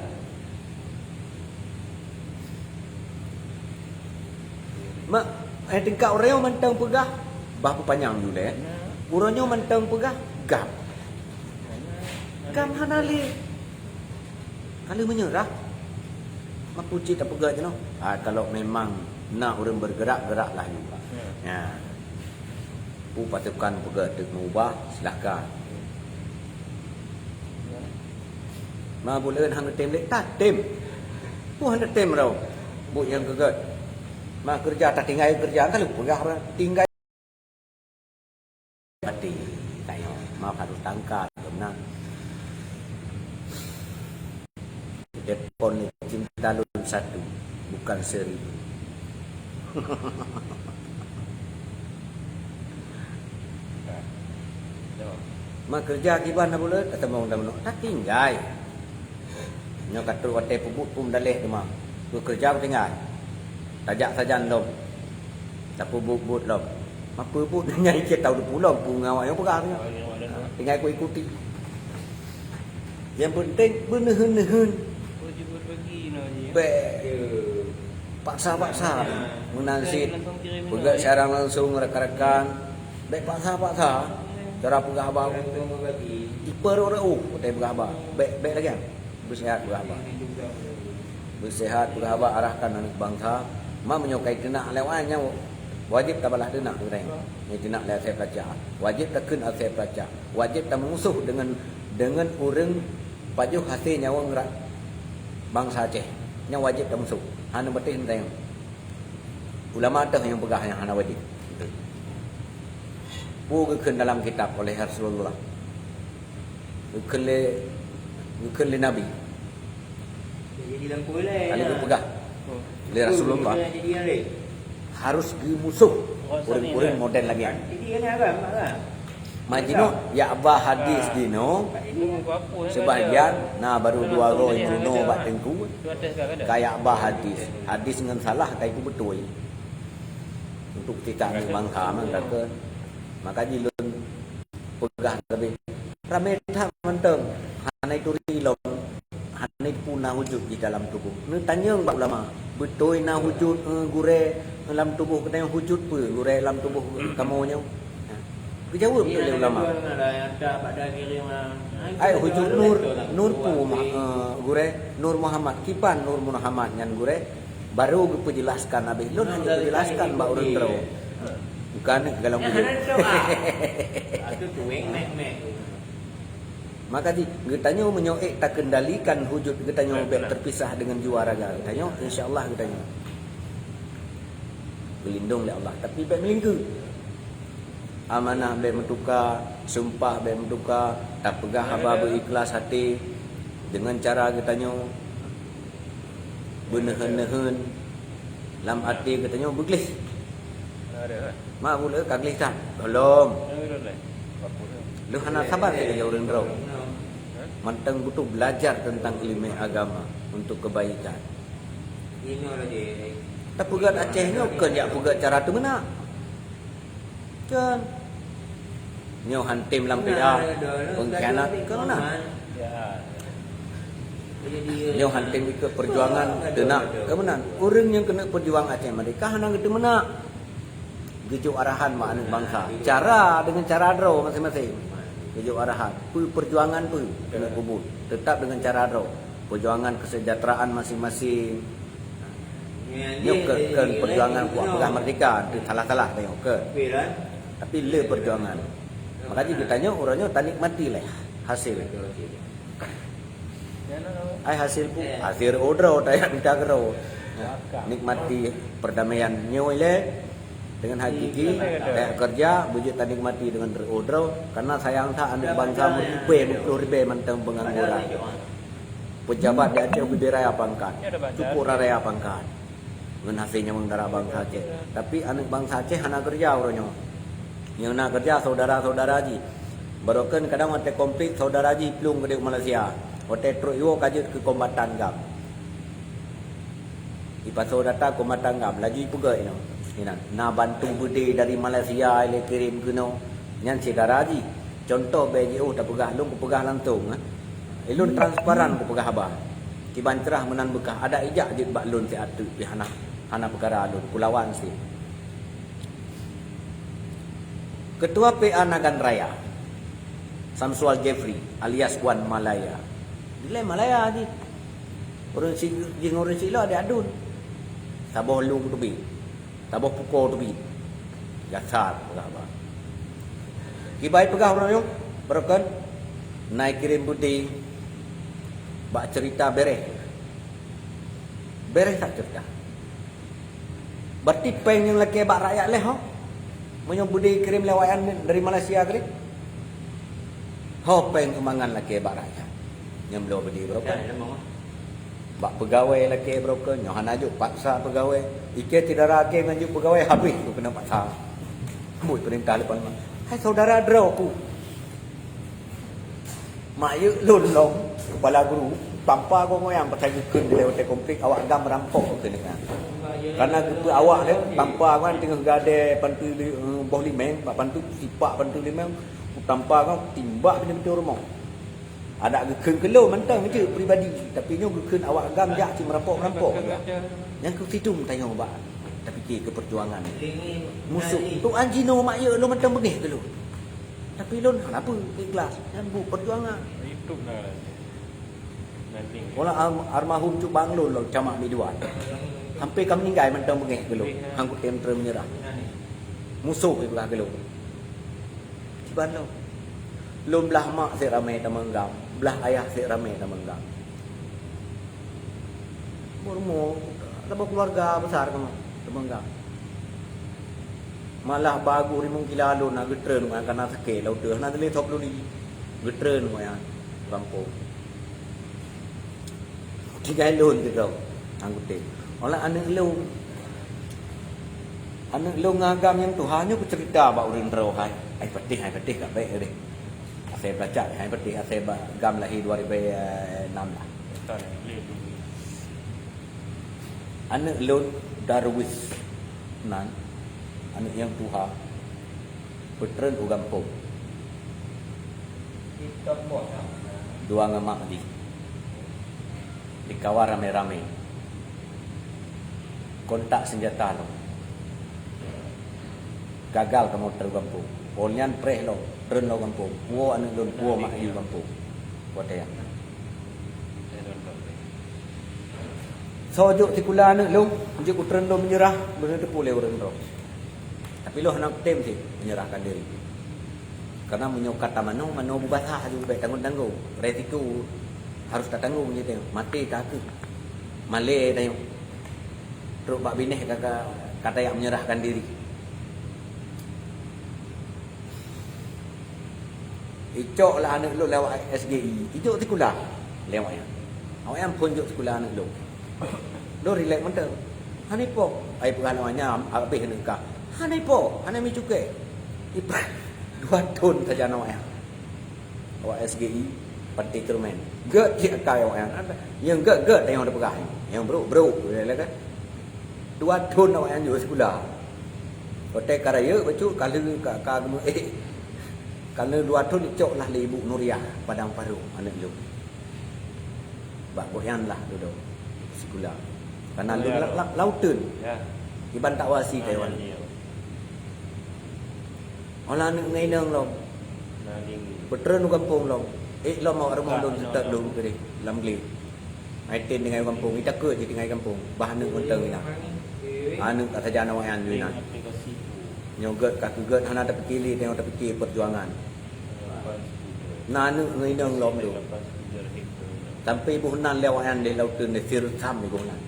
Mak, eh, tingkat uroe nyoe mantong peugah, bah peupanyang ulèe. Uroe nyoe mantong peugah, gam. Gam hana lé. Ka lheueh meunyeurah. Mak kucit tapeugah jinoe. Ah, kalau memang na ureueng bergerak, geraklah juga. Ya. Peue pasukan peugah teuk meubah, silahkan. Ma buleuen han tem lé, tatem. Peue han tem rau. Buet nyang keugeut. Ma keureuja tatinggai keureuja, ka lheueh peugah tinggai. Mati. Tanyoe, ma harus tangka, beuna. Telepon ni cinta lôn satu, bukan seribu. Ma keureuja kiban na buleuen, tateumong dalam nyoe, tatinggai. Nyoe ka trok watèe peubuet peue meudaléh teuma. Peue keureuja peutinggai. Tajak sajan lom. Tapeubuet-buet lom. Ma peubuet nyan ié tahu teupulom peue ngon awak nyang peugah nyoe. Tinggai ku ikuti. Nyang peunteng beuneuheun-neuheun. Bèk paksa-paksa. Meunan cit peugah siaran langsung rakan-rakan. Bèk paksa-paksa. Cara peugah haba. Ipeureu'euh watèe peugah haba. Bèk, bèk lagèe nyan. Beuseuhat peugah haba. Beuseuhat peugah haba, arahkan aneuk bansa. Ma meunyoe ka iteunak lé awak nyan, wajéb tabalaih teunak geutanyoe. Iteunak lé asèe peulacak. Wajéb takheun asèe peulacak. Wajéb tameumusoh deungon, deungon ureueng pajoh hasé nyawöng rak bansa Aceh. Nyan wajéb tamusoh. Hana patéh geutanyoe. Ulama teuh nyang peugah nyang hana wajéb. Peue geukheun dalam kitab oleh Rasulullah. Geukheun lé, geukheun lé Nabi. Jadi lampu lé. Lalu geupeugah lé Rasulullah, jadi lé. Harus geumusoh ureueng-ureueng model lagèe nyan. Jadi kan haram, haram. Majnun, ya ba hadis jinoe, sebahagian na baru dua goe bunoe bak teungku. Ka ya ba hadis. Hadis ngon salah ka ipeubeutôi. Untuk kita ni bangsa mah kata, maka jilun peugah leubeh ramé that mantong, hana ituri lom, hana ipuna wujud di dalam tuboh. Neutanyong bak ulama, beutôi na wujud, eh, gurèe lam tuboh geutanyoe, wujud peue gurèe lam tuboh kamoe nyoe? Ha. Geujaweueb lé ulama. Ai wujud nur, nur peue, eh, gurèe? Nur Muhammad. Kiban nur Muhammad nyan gurèe? Baru geupeujelaskan, abéh lôn hana geupeujelaskan bak ureueng droe. Aneuk galong bujur. Atu tueng mek-mek. Maka di geutanyoe meunyoe ék takendalikan wujud geutanyoe bék terpisah dengan jiwa raga geutanyoe, insya Allah geutanyoe geulindong lé Allah. Tapi bék meulingkeu. Amanah bék meutuka, sumpah bék meutuka, tapeugah haba beu ikhlas até dengan cara geutanyoe beuneuheun-neuheun lam até geutanyoe beugléh. Ma buleue ka gleh that. Tolong. Lôn hana sabar lé lagèe ureueng droe. Mantong butuh belajar tentang ilmu agama untuk kebaikan. Tapeugöt Aceh nyoe kon jak peugöt cara teumeunak. Kan. Nyoe han tem lam P A, pengkhianat keu meunan. Nyoe han tem ikut perjuangan teunak keu meunan. Ureueng nyang keuneuk perjuang Aceh Merdeka hana geuteumeunak. Geujok arahan bak aneuk bansa. Cara, dengan cara droe maséng-maséng. Geujok arahan. Peue perjuangan peue keuneuk peubuet. Tetap dengan cara droe. Perjuangan kesejahteraan maséng-maséng. Nyoe keu, keu perjuangan kuat peugah merdeka, tu salah-salah tanyoe keu. Tapi le perjuangan. Maka jih geutanyoe uroe nyoe tanikmati lé hasil. Ai hasil pu, hasil udroe tayang mita keudroe. Nikmati perdamaian nyoe lé dengan hakiki, tayang kerja, beujeuet tanikmati dengan udroe. Karena sayang that aneuk bansa meuribèe, meuploh ribèe mantong pengangguran. Pejabat di Aceh ubé raya pangkat, cukup raya pangkat. Ngon hasé nyawöng darah bansa Aceh. Tapi aneuk bansa Aceh hana keureuja uroe nyoe. Nyang na keureuja saudara-saudara jih. Baroekon kadang watèe konflik saudara jih plueng keudéh Malaysia. Watèe trok iwoe ka jeuet keu kombatan GAM. Ipasoe data kombatan GAM, laju ipeugah inoe. Inan, na bantu beudé dari Malaysia ilèe kirém keunoe. Nyan syedara jih. Contoh bèk jiôh tapeugah, lôn kupeugah langsông, eh. Ulôn transparan kupeugah haba. Kiban Cerah meunan beukah, adak ijak jeuet bak lôn siat teuk pih hana, hana peukara lôn, kulawan sit. Ketua P A Nagan Raya, Samsual Jeffrey alias Wan Malaya. Dilèe Malaya jih. Ureueng si, jih ngon ureueng silo adék aduen. Saboh lôn teubiet. Saboh pukoe teubiet. Gasar peugah haba. Kiban peugah uroe nyoe, baroekon, na ikirém beudé bak ceurita bèrèh. Bèrèh that ceurita. Berarti péng nyang lakèe bak rakyat lé ho? Meunyoe beudé ikirém lé awaknyan dari Malaysia tadi? Ho péng sumbangan lakèe bak rakyat? Nyang bloe beudé baroekon. Bak peugawèe lakèe baroekon, nyoe hana jok paksa peugawèe. Ikèe syedara kèe ngon jok peugawèe habéh keu keuneuk paksa. Amboi peurintah leupah nyoe. Hai saudara droe ku. Mak yeuek lôn lom, kepala guru, tampa goe ngoyang pasai geukheun dilèe watèe konflik awak GAM merampok keuneuk nyan. Karena geupeu awak lé, tampa goe teungoh gadée panteue li-, eh, boh limeng, bak panteue sipak panteue limeng, tampa goe timbak pintoe-pintoe rumoh. Adak geukheun keu lôn mantong jeuet pribadi, tapi nyoe geukheun awak GAM jak cit merampok-merampok. Nyang keu sidum tanyoe bak tapike keu perjuangan. Musoh tu anjinoe mak yeuek lôn mantong beungéh keu lôn. Tapi lôn hana peue, ikhlas. Nyan buet perjuangan. YouTube na. Wala al-, almarhum Cut Bang lôn lom camat Miduan. Sampai ka meuninggai mantong beungéh keu lôn. Hang kutem treun meunyeurah. Musoh ibalah keu lôn. Kiban lom. Lôn blah mak sép ramé tamong GAM, blah ayah sép ramé tamong GAM. Buet rumoh, saboh keuluwarga besar keunoe tamong GAM. Malah bagoe rimong kila lôn na geutreun ngon kana sakét lam uteue, hana teuliso peululi. Geutreun ngon nyan gampông. Tinggai lôn keudroe anggota. Olah aneuk lôn. Aneuk lôn ngon GAM nyang tuha nyoe kuceurita bak ureueng droe hai. Hai patéh, hai patéh ka bèk deh. Asai beulacak, hai patéh, asai ba-, GAM lahé dua ribu enam lah. Aneuk lôn Darwis nan, aneuk nyang tuha, peutreun u gampông. Dua ngon mak jih. Dikawan ramé-ramé. Kontak seunjata lom. Gagal kamoe treun gampông. Óh nyan preh lom, treun lom gampông. Puwoe aneuk lôn, puwoe mak jih gampông. Watèe nyan. Soe jok sikula aneuk lôn, jeuet kutreun lôn meunyeurah, beuneuteupeu lé ureueng droe. Tapi lôn hana kutem cit menyerahkan diri. Karena meunyoe ka tamanoe, manoe beubasah laju, bék tanggong-tanggong. Resiko harus tatanggong cit, maté ka keuh. Malée tanyoe. Trok bak binéh ka, ka, ka tajak menyerahkan diri. Icok lah aneuk lôn lewat S G I, ijok sikula lewat nyan. Awak nyan phon jok sikula aneuk lôn. Lôn rilek mantong. Hana ipo. Ai peugah lom nyan, habéh aneuk ka. Hana ipo, hana mi cukai. Ipa-, dua thon sajan awak nyan. Awak S G I, Pantai Kerumen. Gét cit akai awak nyan. Nyang gét-gét nyang tapeugah. Nyang brok-brok, lé kan. Dua thon awak nyan jok sikula. Watèe ka rayeuk bacut, ka lheueh ka, ka geumeuék. Ka lheueh dua thon icok lah lé Ibu Nuriah Padang Paro, aneuk lôn. Bak gobnyan lah dudoe sikula. Karena lôn la-, la-, lauteun. Ya. Iban tak wasi Taiwan. Olah aneuk ngon inong lom. Peutreun u gampông lom. Ék lom awak rumoh lôn seutôt lôn keudeh lam glé. Ai ten tinggai u gampông, itakot jih tinggai gampông. Bah aneuk mantong inan. Aneuk ka sajan awak nyan jih inan. Nyoe gét ka keu gét hana tapike lé, tanyoe tapike peujuangan. Na aneuk ngon inong lom tu. Sampai iboh nan lé awak nyan lé lauteun lé sireutam iboh nan.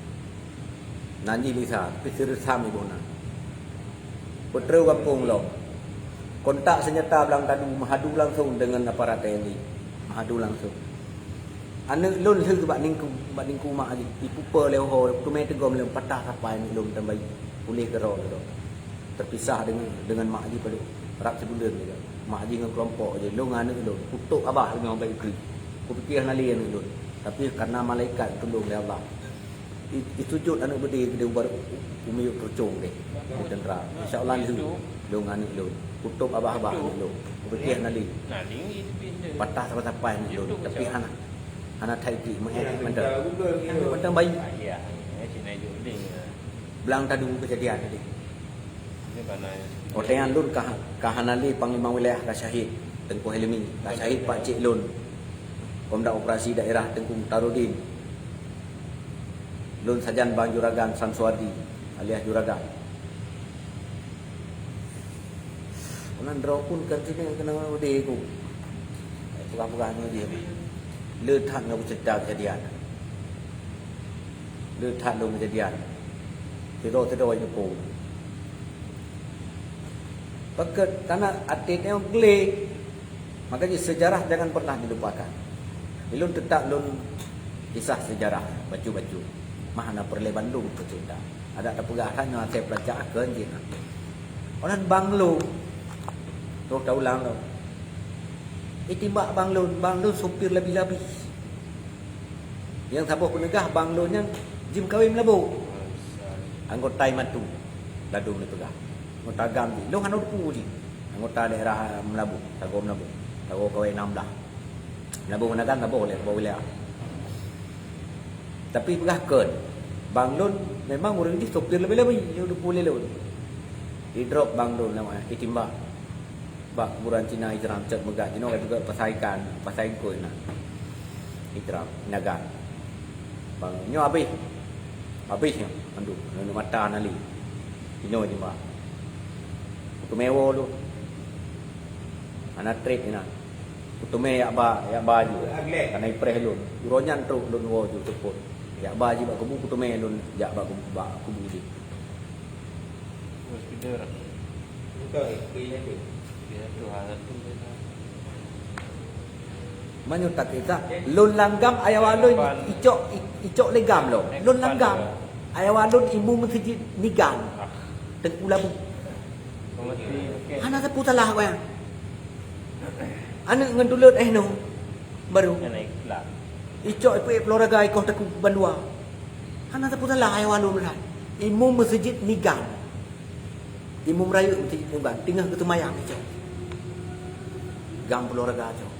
Nan jih Lisa, tapi sireutam iboh nan. Peutreun gampông lom. Kontak senjata blang tadu meuhadu langsung dengan aparat T N I. Meuhadu langsung. Aneuk lôn lheueh bak ningku, bak ningku mak jih. Ipupe lé ho, teumé teugom lé patah sapai aneuk lôn tambai. Puléh keudroe lé. Terpisah dengan, dengan mak jih padub rab sibuleuen lé. Mak jih ngon keulompok jih, lôn ngon aneuk lôn. Kutôp babah lôn ngon bak iku. Kupike hana lé aneuk lôn. Tapi karena malaikat tulông lé Allah. I, isujut aneuk beudé keudeh ubat u-, u-, u miyueb keurucong deh. Di teuntara. Insya Allah lheueh lôn ngon aneuk lôn. Kutôp babah-babah aneuk lôn. Kupike hana lé. Patah sapai-sapai aneuk lôn. Tapi hana, hana that itik, meu'ék mantong. Aneuk mantong bayi. Blang tadu keujadian tadi. Watèe nyan lôn ka, ka hana lé panglima wilayah ka syahid, Teungku Helmi, ka syahid pakcik lôn, Komandan Operasi Daerah Teungku Mukhtarudin. Lôn sajan ban Juragan Samsuardi alias Juragan. Meunan droe pun kan sini keuneuk udeh ku. Peugah-peugah nyoe jih. Le that ngon cerita kejadian. Le that lôn kejadian. Sidroe-sidroe nyepung. Pakon karena até nyoe glé. Makanya sejarah jangan pernah dilupakan. Lôn tetap lôn kisah sejarah bacut-bacut. Mah hana peureulèe bandum cerita. Adak tapeugah that nyoe asai peulacak keu jih na. Orang bang lôn. Troh taulang lôn. Itimbak bang lôn, bang lôn supir labi-labi. Nyang saboh peuneugah bang lôn nyan jimeukawen Meulaboh. Anggota Imatu. Ladôm lôn peugah. Anggota GAM jih. Lôn hana teupeu jih. Anggota daerah Meulaboh, sagoe Meulaboh. Sagoe kawai nam blah. Meulaboh meunan kan saboh lé, saboh wilayah. Tapi peugah kon, bang lôn memang ureueng jih sopir leubeh-leubeh, nyoe teupeu lé lôn. Idrop bang lôn lam itimbak. Bak kuburan Cina Ijram cot meugat jinoe ka juga pasai ikan, pasai engkôi na. Ijram, Nagan. Bang nyoe habéh. Habéh nyoe, mandum, nyoe mata na lé. Jinoe jimba. Kuteumé woe lôn. Hana trép inan. Kuteumé yak ba, yak ba ju. Kana ipreh lôn. Uroe nyan trok lôn woe ju seupôt. Yak ba ji bak kubu, kuteumé lôn jak bak kubu, bak kubu jih. Meunyoe takisah, lôn lam GAM ayah walon icok, icok lé GAM lom. Lôn lam GAM ayah walon imum meuseujid Nigan. Teungku Labu. Hana sapeue salah awaknyan. Aneuk ngon tulot eh noh baru. Icok ipeuék pulo raga ikoh takue bandua. Hana sapeue salah ayah walon meunan. Imum meuseujid Nigan. Imum rayeuk meuseujid Nigan. Teungoh geuseumayang icok. GAM pulo raga cok.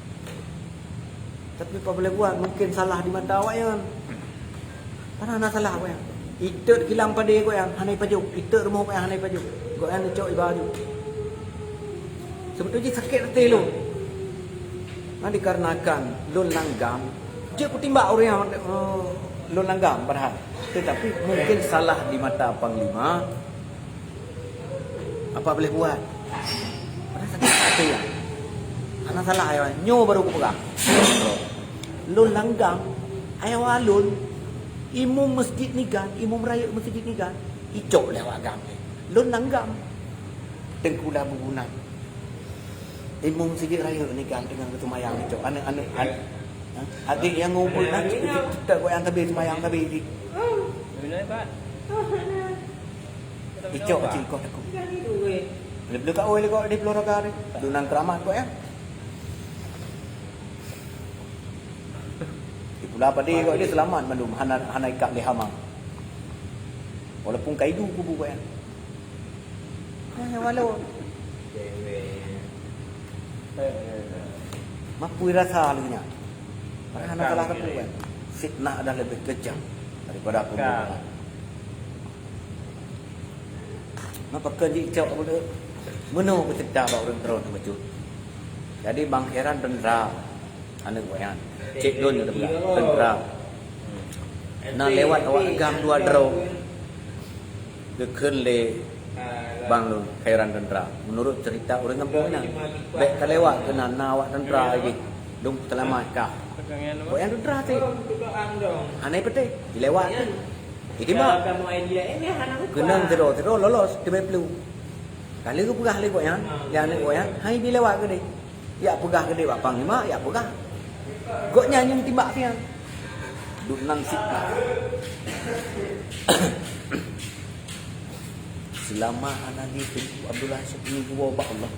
Tapi apabila buat mungkin salah di mata awaknyan. Padahai hana salah awaknyan. Itot kilang padé gobnyan hana ipajoh, itot rumoh gobnyan hana ipajoh. Gobnyan icok iba ju. Seubeutoi jih sakét até lôn. Nah, dikarenakan lôn lam GAM, jeuet kutimbak ureueng nyang, eh, lôn lam GAM padahai. Tetapi mungkin salah di mata panglima, Apa boleh buat? Padahal sakit hati ya. Hana salah ya, nyoe baru kupeugah. Lôn lam GAM, ayah lôn, imum masjid Nigan, imum rayeuk masjid Nigan, icok lé awak GAM. Lôn lam GAM. Teungku Labu Bunang. Imum masjid rayeuk Nigan teungoh geutumayang, icok aneuk-aneuk, aneuk. Ha? Adik nyang ngumpul na, cit, cit, cit, cit, goyang tabi, tumayang tabi, cit. Icok cit ikot aku. Leubeh ka oi lé kok di Pulo Roga ni. Dunan keramat kok ya. Di Pulo Padi kok ni selamat mandum, hana, hana ikat lé hama. Walaupun ka idu kubu kok ya. Eh, walau. Mapui rasa lagèe nyan. Padahal hana salah sapeue kan. Fitnah adalah lebih kejam daripada pembunuhan. Maka keu jicok budak meunoe beuceurita bak ureueng droeneuh bacut. Jadi Bang Heran teuntara aneuk gobnyan. Cek lôn teuntara. Na lewat awak GAM dua droe. Geukheun lé Bang lôn, Khairan teuntara. Meunurot ceurita ureueng gampông nyan, bèk ka lewat keunan na awak teuntara lagèe dong peuseulamat kah. Kok nyang teuntara cit? Hana peutéh, dilewat keuh. Itimbak. Keunong sidroe-sidroe lolos teumé peuleueh. Ka lheueh geupeugah lé gobnyan, lé aneuk gobnyan, hai dilewat keudeh. Jak peugah keudeh bak panglima, jak peugah. Gobnyan nyang timbak sian. Duek nan fitnah. Seulama hana lé Teungku Abdullah Syekh geuyue bak Allah.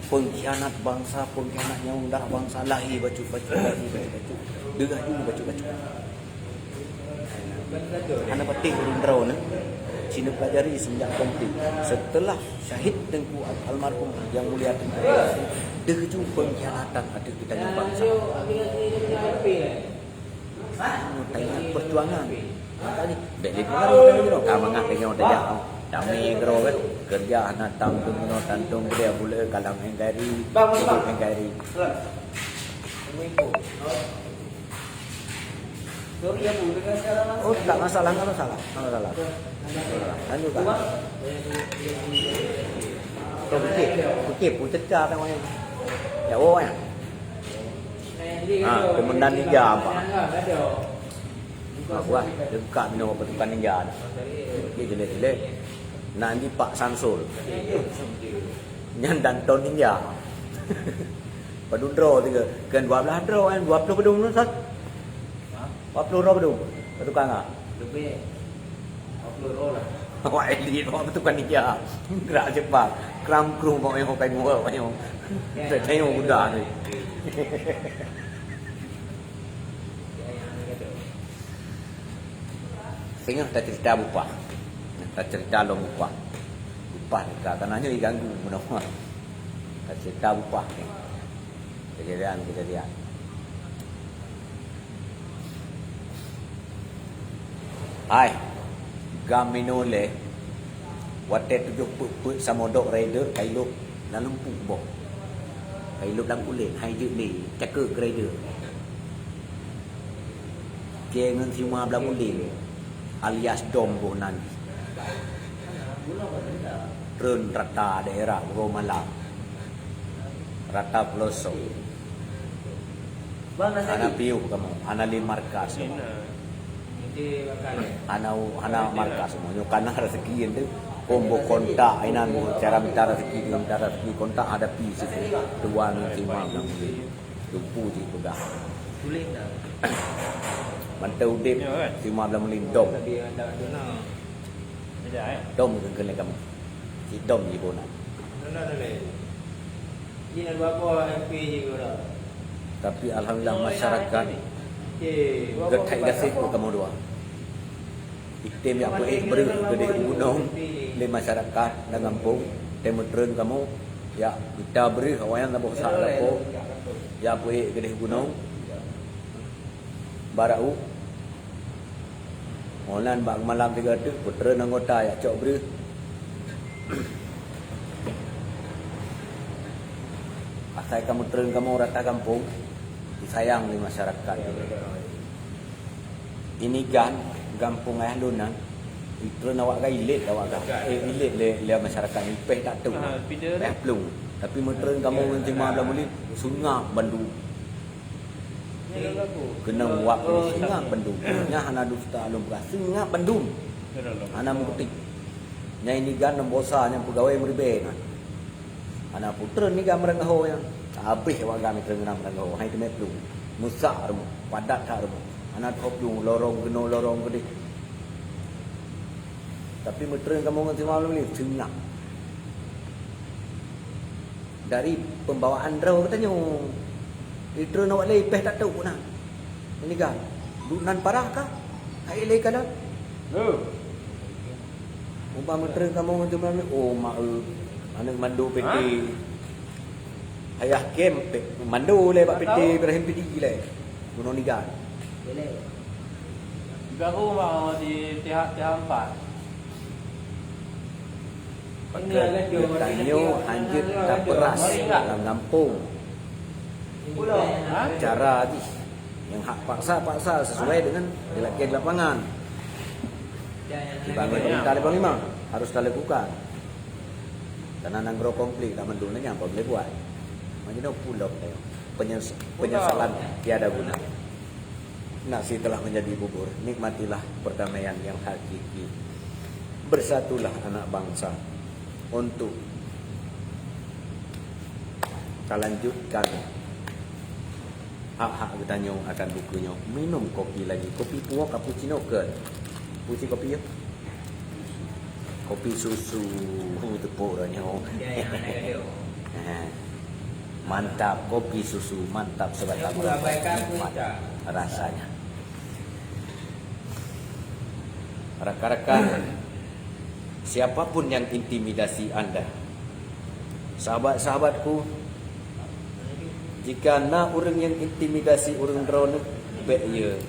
Pengkhianat bangsa, pengkhianat nyawöng darah bangsa, lahé bacut-bacut, lahé bacut-bacut. Deungon bacut-bacut. Hana patéh ureueng droeneuh, ci neupelajari semenjak konflik. Setelah syahid Teungku Al-, almarhum Yang Mulia Teungku, deuh ju pengkhianatan ateueh geutanyoe bansa. Taingat perjuangan. Makanya, bèk lé pengaruh tadi tu, ka mangat tanyoe tajak. Damé keudroe kan, keureuja hana tam tu meunoe tantom dia buleue kalang N K R I, N K R I. Oh, tak masalah, tak masalah. Tak masalah. Lanjutkan. Kau fikir, fikir pun teka tak main. Ya, oh, ya. Ha, komandan ninja apa? Ha, buah, dekat bina pasukan ninja. Dia jelek-jelek. Nak ni Pak Samsul. Nyan Danton ninja. Padum droe tiga. Kan dua belas droe kan, dua puluh padum tu, Ustaz? Ha? Dua puluh droe padum? Satu kanga. Lebih. Dua puluh droe lah. Awak elit, awak betul kan dia. Gerak cepat. Kram krum awak yang pakai muka awak yang. Ya, tak tengok ya, udah ya, ni. Ya, ya, ya. Singoh taceurita bupah. Taceurita lom bupah. Bupah teuka, karena nyoe diganggu meunoe. Taceurita bupah ni. Kejadian-kejadian. Hai, GAM minoe lé, watèe tujoh peuet-peuet samodok raider, kailôp lam lumpuk boh. Kailôp lam kulét, hai jeuet lé, cakeuek raider. Kèe ngon Sima Blamulin, alias Dom boh nan. Treun rata daerah Uroe Malam, rata peulosok. Hana piôh kamoe, hana lé markas kamoe. Hana, hana markas kamoe. Nyoe kana rezeki ente. Kombo kontak inan cara mita rezeki, dengan mita rezeki kontak hadapi situ. Tuan Sima Blamulin. Lumpu jih peugah. Tuléh dah. Mantong udép, ya, kan? Sima Blamulin dom. Tapi anda tu nak. Beda, eh? Dom ke kena kamu. Si dom jih bona. Dah, dah, dah, dah. Ini nak buat apa M P je kau dah? Tapi alhamdulillah masyarakat, eh, buat apa geutai gaséh kau? Keu kamoe dua. Item jak peuék breuh keudeh u gunong lé masyarakat lam gampông, item meutreun kamoe, jak pita breuh awaknyan saboh sak lampôh, jak peuék keudeh u gunong. Barô meunan bak malam tiga teuk, peutreun anggota jak cok breuh. Asai ka meutreun kamoe rata gampông, disayang lé masyarakat. Ini gan gampông ayah lôn nyan, Treun awak ka ilét, awak ka. Eh, ilét lé, lé masyarakat ipéh tak tu. Ah, pide. Péh plueng. Tapi meutreun kamoe ngon Teungku Muhammad Bulim, seungap bandum. Keunong wak seungap bandum. Nyan hana dusta lôn peugah, seungap bandum. Hana meukutik. Nyang iniga nang bosa nyang peugawée meuribée na. Hana putreun niga meuranggaho nyan. Habéh awak gam treun ngon meuranggaho. Hai teumé plueng. Meusak rumoh, padat that rumoh. Hana teuhop plueng, lorong keunoe, lorong keudeh. Tapi meutreun kamoe ngon Teungku Muhammad Bulim, seungap. Dari pembawaan droe geutanyoe. Itreun awak lé ipéh tak tu na. Iniga. Duek nan parah kah? Hai lé ka na. Umpama treun kamoe ngon Teungku Muhammad, oh, mak, eh, aneuk mandum P T. Ayah kem, pe-, mandum lé bak P T Ibrahim Pidie lé. Gunong Nigan. Garu mau di T H, T H empat. Maka geutanyoe hanjeuet taperas lam gampông. Cara jih nyang hak paksa-paksa sesuai dengan dilakée di lapangan. Dibangun pemerintah di Panglima harus dilakukan. Karena nanggroe konflik tak mendung lagi apa boleh buat. Macam mana pulau tayong. Penyes-, penyesalan tiada guna. Nasi telah menjadi bubur, nikmatilah perdamaian yang hakiki. Bersatulah anak bangsa untuk talanjutkan hak-hak geutanyoe akan buku nyoe. Minum kopi lagi. Kopi puwoe, cappuccino ke? Puji kopi ya? Kopi susu. Tepuk dah nyoe. Ha. Mantap, kopi susu mantap, sebatang rokok nikmat rasanya. Rakan-rakan, siapapun yang intimidasi Anda, sahabat-sahabatku, jika na ureuëng yang intimidasi ureuëng droeneuh, bék ye.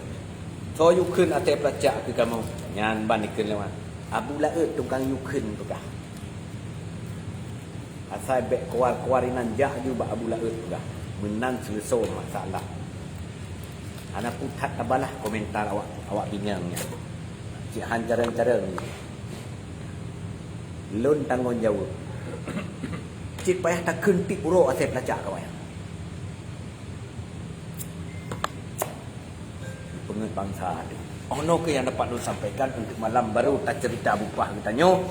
Soe yukheun até peulacak keu kamoe, nyan ban ikheun lewat. Abu Laôt tukang yukheun peugah. Asai bék kuar-kuar inan jak ju bak Abu Laôt peugah. Meunan seuleusoe masalah. Hana puthat tabalah komentar awak, awak binyang nyan. Cit han careng-careng. Lôn tanggong jaweueb. Cit payah takheun tieb uroe asai peulacak ka wayang. Peungeut bansa teuh. Oh, noe keuh nyang dapat lôn sampaikan untuk malam baru tacerita bupah geutanyoe.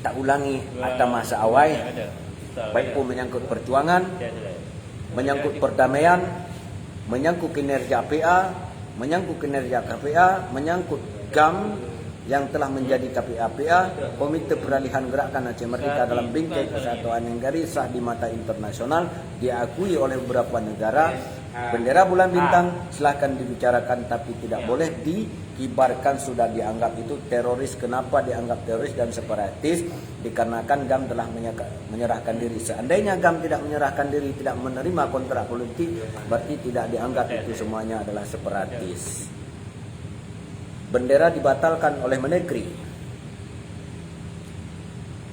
Taulangi ata masa awai, baik pun menyangkut perjuangan, menyangkut perdamaian, menyangkut kinerja P A, menyangkut kinerja K P A, menyangkut GAM, yang telah menjadi K P A P A, Komite Peralihan Gerakan Aceh Merdeka dalam bingkai kesatuan negara sah di mata internasional, diakui oleh beberapa negara. Bendera bulan bintang silahkan dibicarakan, tapi tidak boleh dikibarkan, sudah dianggap itu teroris. Kenapa dianggap teroris dan separatis? Dikarenakan GAM telah menyeka-, menyerahkan diri. Seandainya GAM tidak menyerahkan diri, tidak menerima kontrak politik, berarti tidak dianggap itu semuanya adalah separatis. Bendera dibatalkan oleh Menegri,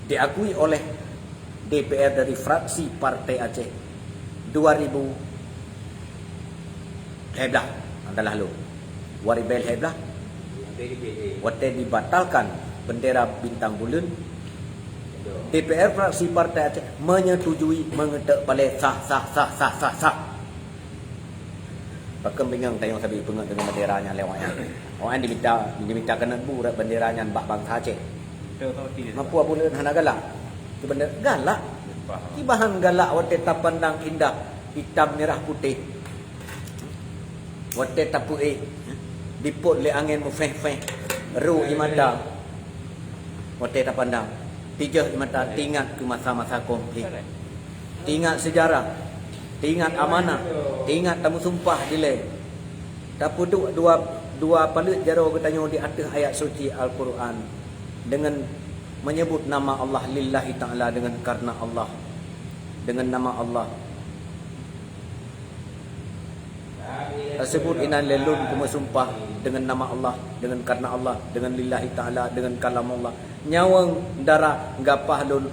diakui oleh D P R dari fraksi Partai Aceh dua ribu lhèe blah, adalah lôn. Dua ribu lhèe blah, watèe dibatalkan bendera bintang buleuen, D P R fraksi Partai Aceh menyetujui, mengetok palé sah, sah, sah, sah, sah, sah. Pakon bingung tanyoe sabe peungeut deungon bendera nyan lé awaknyan. Awaknyan dimita, dimita keuneuk bu rot bendera nyan bak bansa Aceh. Mampu Abu Laôt hana galak? Keu bendera galak. Kiban han galak watèe tapandang indah, itam, mirah, putéh. Watèe tapeuék, dipot lé angén meuféh-féh, ru ie mata. Watèe tapandang, tijeuh ie mata, teuingat keu masa-masa konflik. Teuingat seujarah, teuingat amanah, teuingat tameusumpah dilèe. Tapeuduek dua, dua paleuet jaroe geutanyoe di ateueh ayat suci Al-Qur'an deungon meunyeubut nama Allah, lillahi ta'ala, deungon kareuna Allah, deungon nama Allah. Taseubut inan lé lôn peumeusumpah deungon nama Allah, deungon kareuna Allah, deungon lillahi ta'ala, deungon kalam Allah. Nyawöng dara gapah lôn,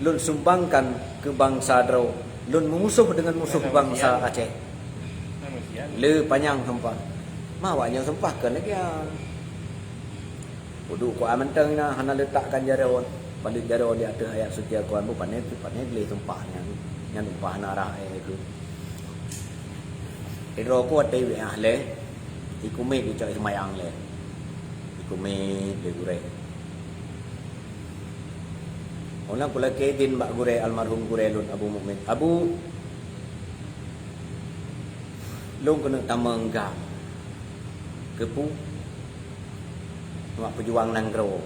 lôn sumbangkan keu bansa droe. Lôn meumusoh deungon musoh bansa Aceh. Le panyang sumpah. Ma awaknyoe sumpah keu lagèe nyan. Uduk Quran mantong na hana letakkan jaroe, palit jaroe di ateueh ayat suci Al-Quran bu pané, pané gleh tumpah nyan. Nyan tumpah na rah, eh, tu. Sidroe ku watèe wéh ahlé, ikumé dicok seumayang lé. Ikumé lé gurèe. Ona kulakèe idin bak gurèe, almarhum gurèe lôn Abu Mukmin. "Abu, lôn keuneuk tamong GAM." "Keupeue?" "Ngon peujuang nanggroe."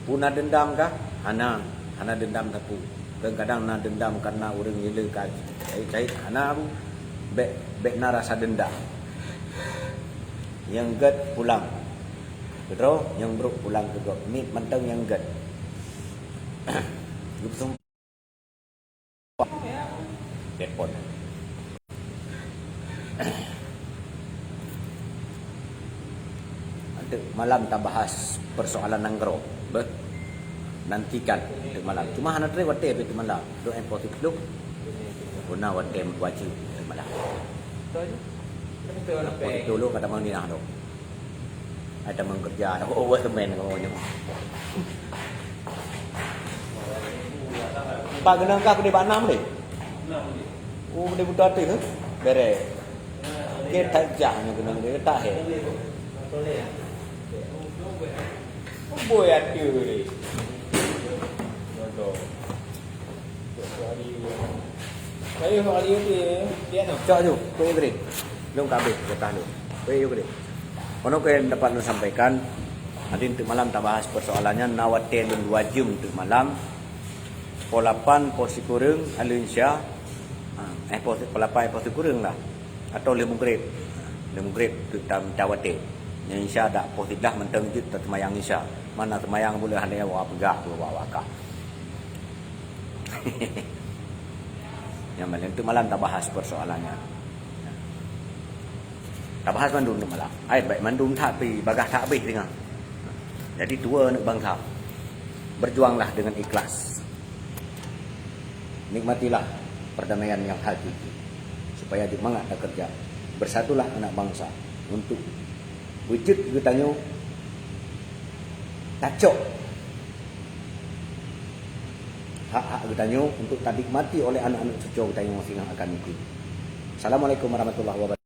"Peue na deundam kah?" "Hana, hana deundam sapeue. Kadang-kadang na deundam karena ureueng nyeuleu ka cahit-cahit, hana, bèk, bèk na rasa deundam. Nyang gèt pulang keu droe, nyang brôk pulang keu gob. Miet mantong nyang gèt." Geupeusum- Telepon. Teuk malam tabahas persoalan nanggroe. Beuh. Nantikan teuk malam. Cuma hana trép watèe teuk malam. Lôn positif lôn. Guna watèe meuwajéb teuk malam. Positif lôn kata Mang Dinah tu. Ada meukeureuja, oh, wah semen kamoe nyoe. Pak geunang kah keudéh bak nam deh? Oh, keudéh buta teuh, eh? Bereh. Oke, tak jah nyoe geunang deh, tak he. Boi ateuh deh. Bodoh. Cok ju, kueh green. Lôn ka habéh jatah lôn. Kueh green. Konon kueh dapat lôn sampaikan, hadirin, teuk malam tabahas persoalan nyan, na watèe lôn dua jeuem teuk malam. Pukul lapan, pukul sikureueng, alun Isya. Ha, eh, pukul, pukul lapan, eh, pukul sikureueng lah. Atau lheuh Maghrib. Lheuh Maghrib teuk ta-, ta watèe. Nyan Isya dak pukul siblaih mantong jeuet taseumayang Isya. Mana seumayang buleuen hana wa peugah, wa, wa, wa kah. Nyang malam tu malam tabahas persoalan nyan. Tabahas mandum tu malam. Ai, bèk mandum that pi, bagaih that habéh teungoh. Jadi, tuwoe aneuk bangsa, berjuanglah dengan ikhlas. Nikmatilah perdamaian yang hakiki, supaya semangat takeureuja. Bersatulah anak bangsa untuk wujud geutanyoe tacok hak-hak geutanyoe untuk tanikmati oleh aneuk-aneuk cucoe geutanyoe nyang akan ikot. Assalamualaikum warahmatullahi wabarakatuh.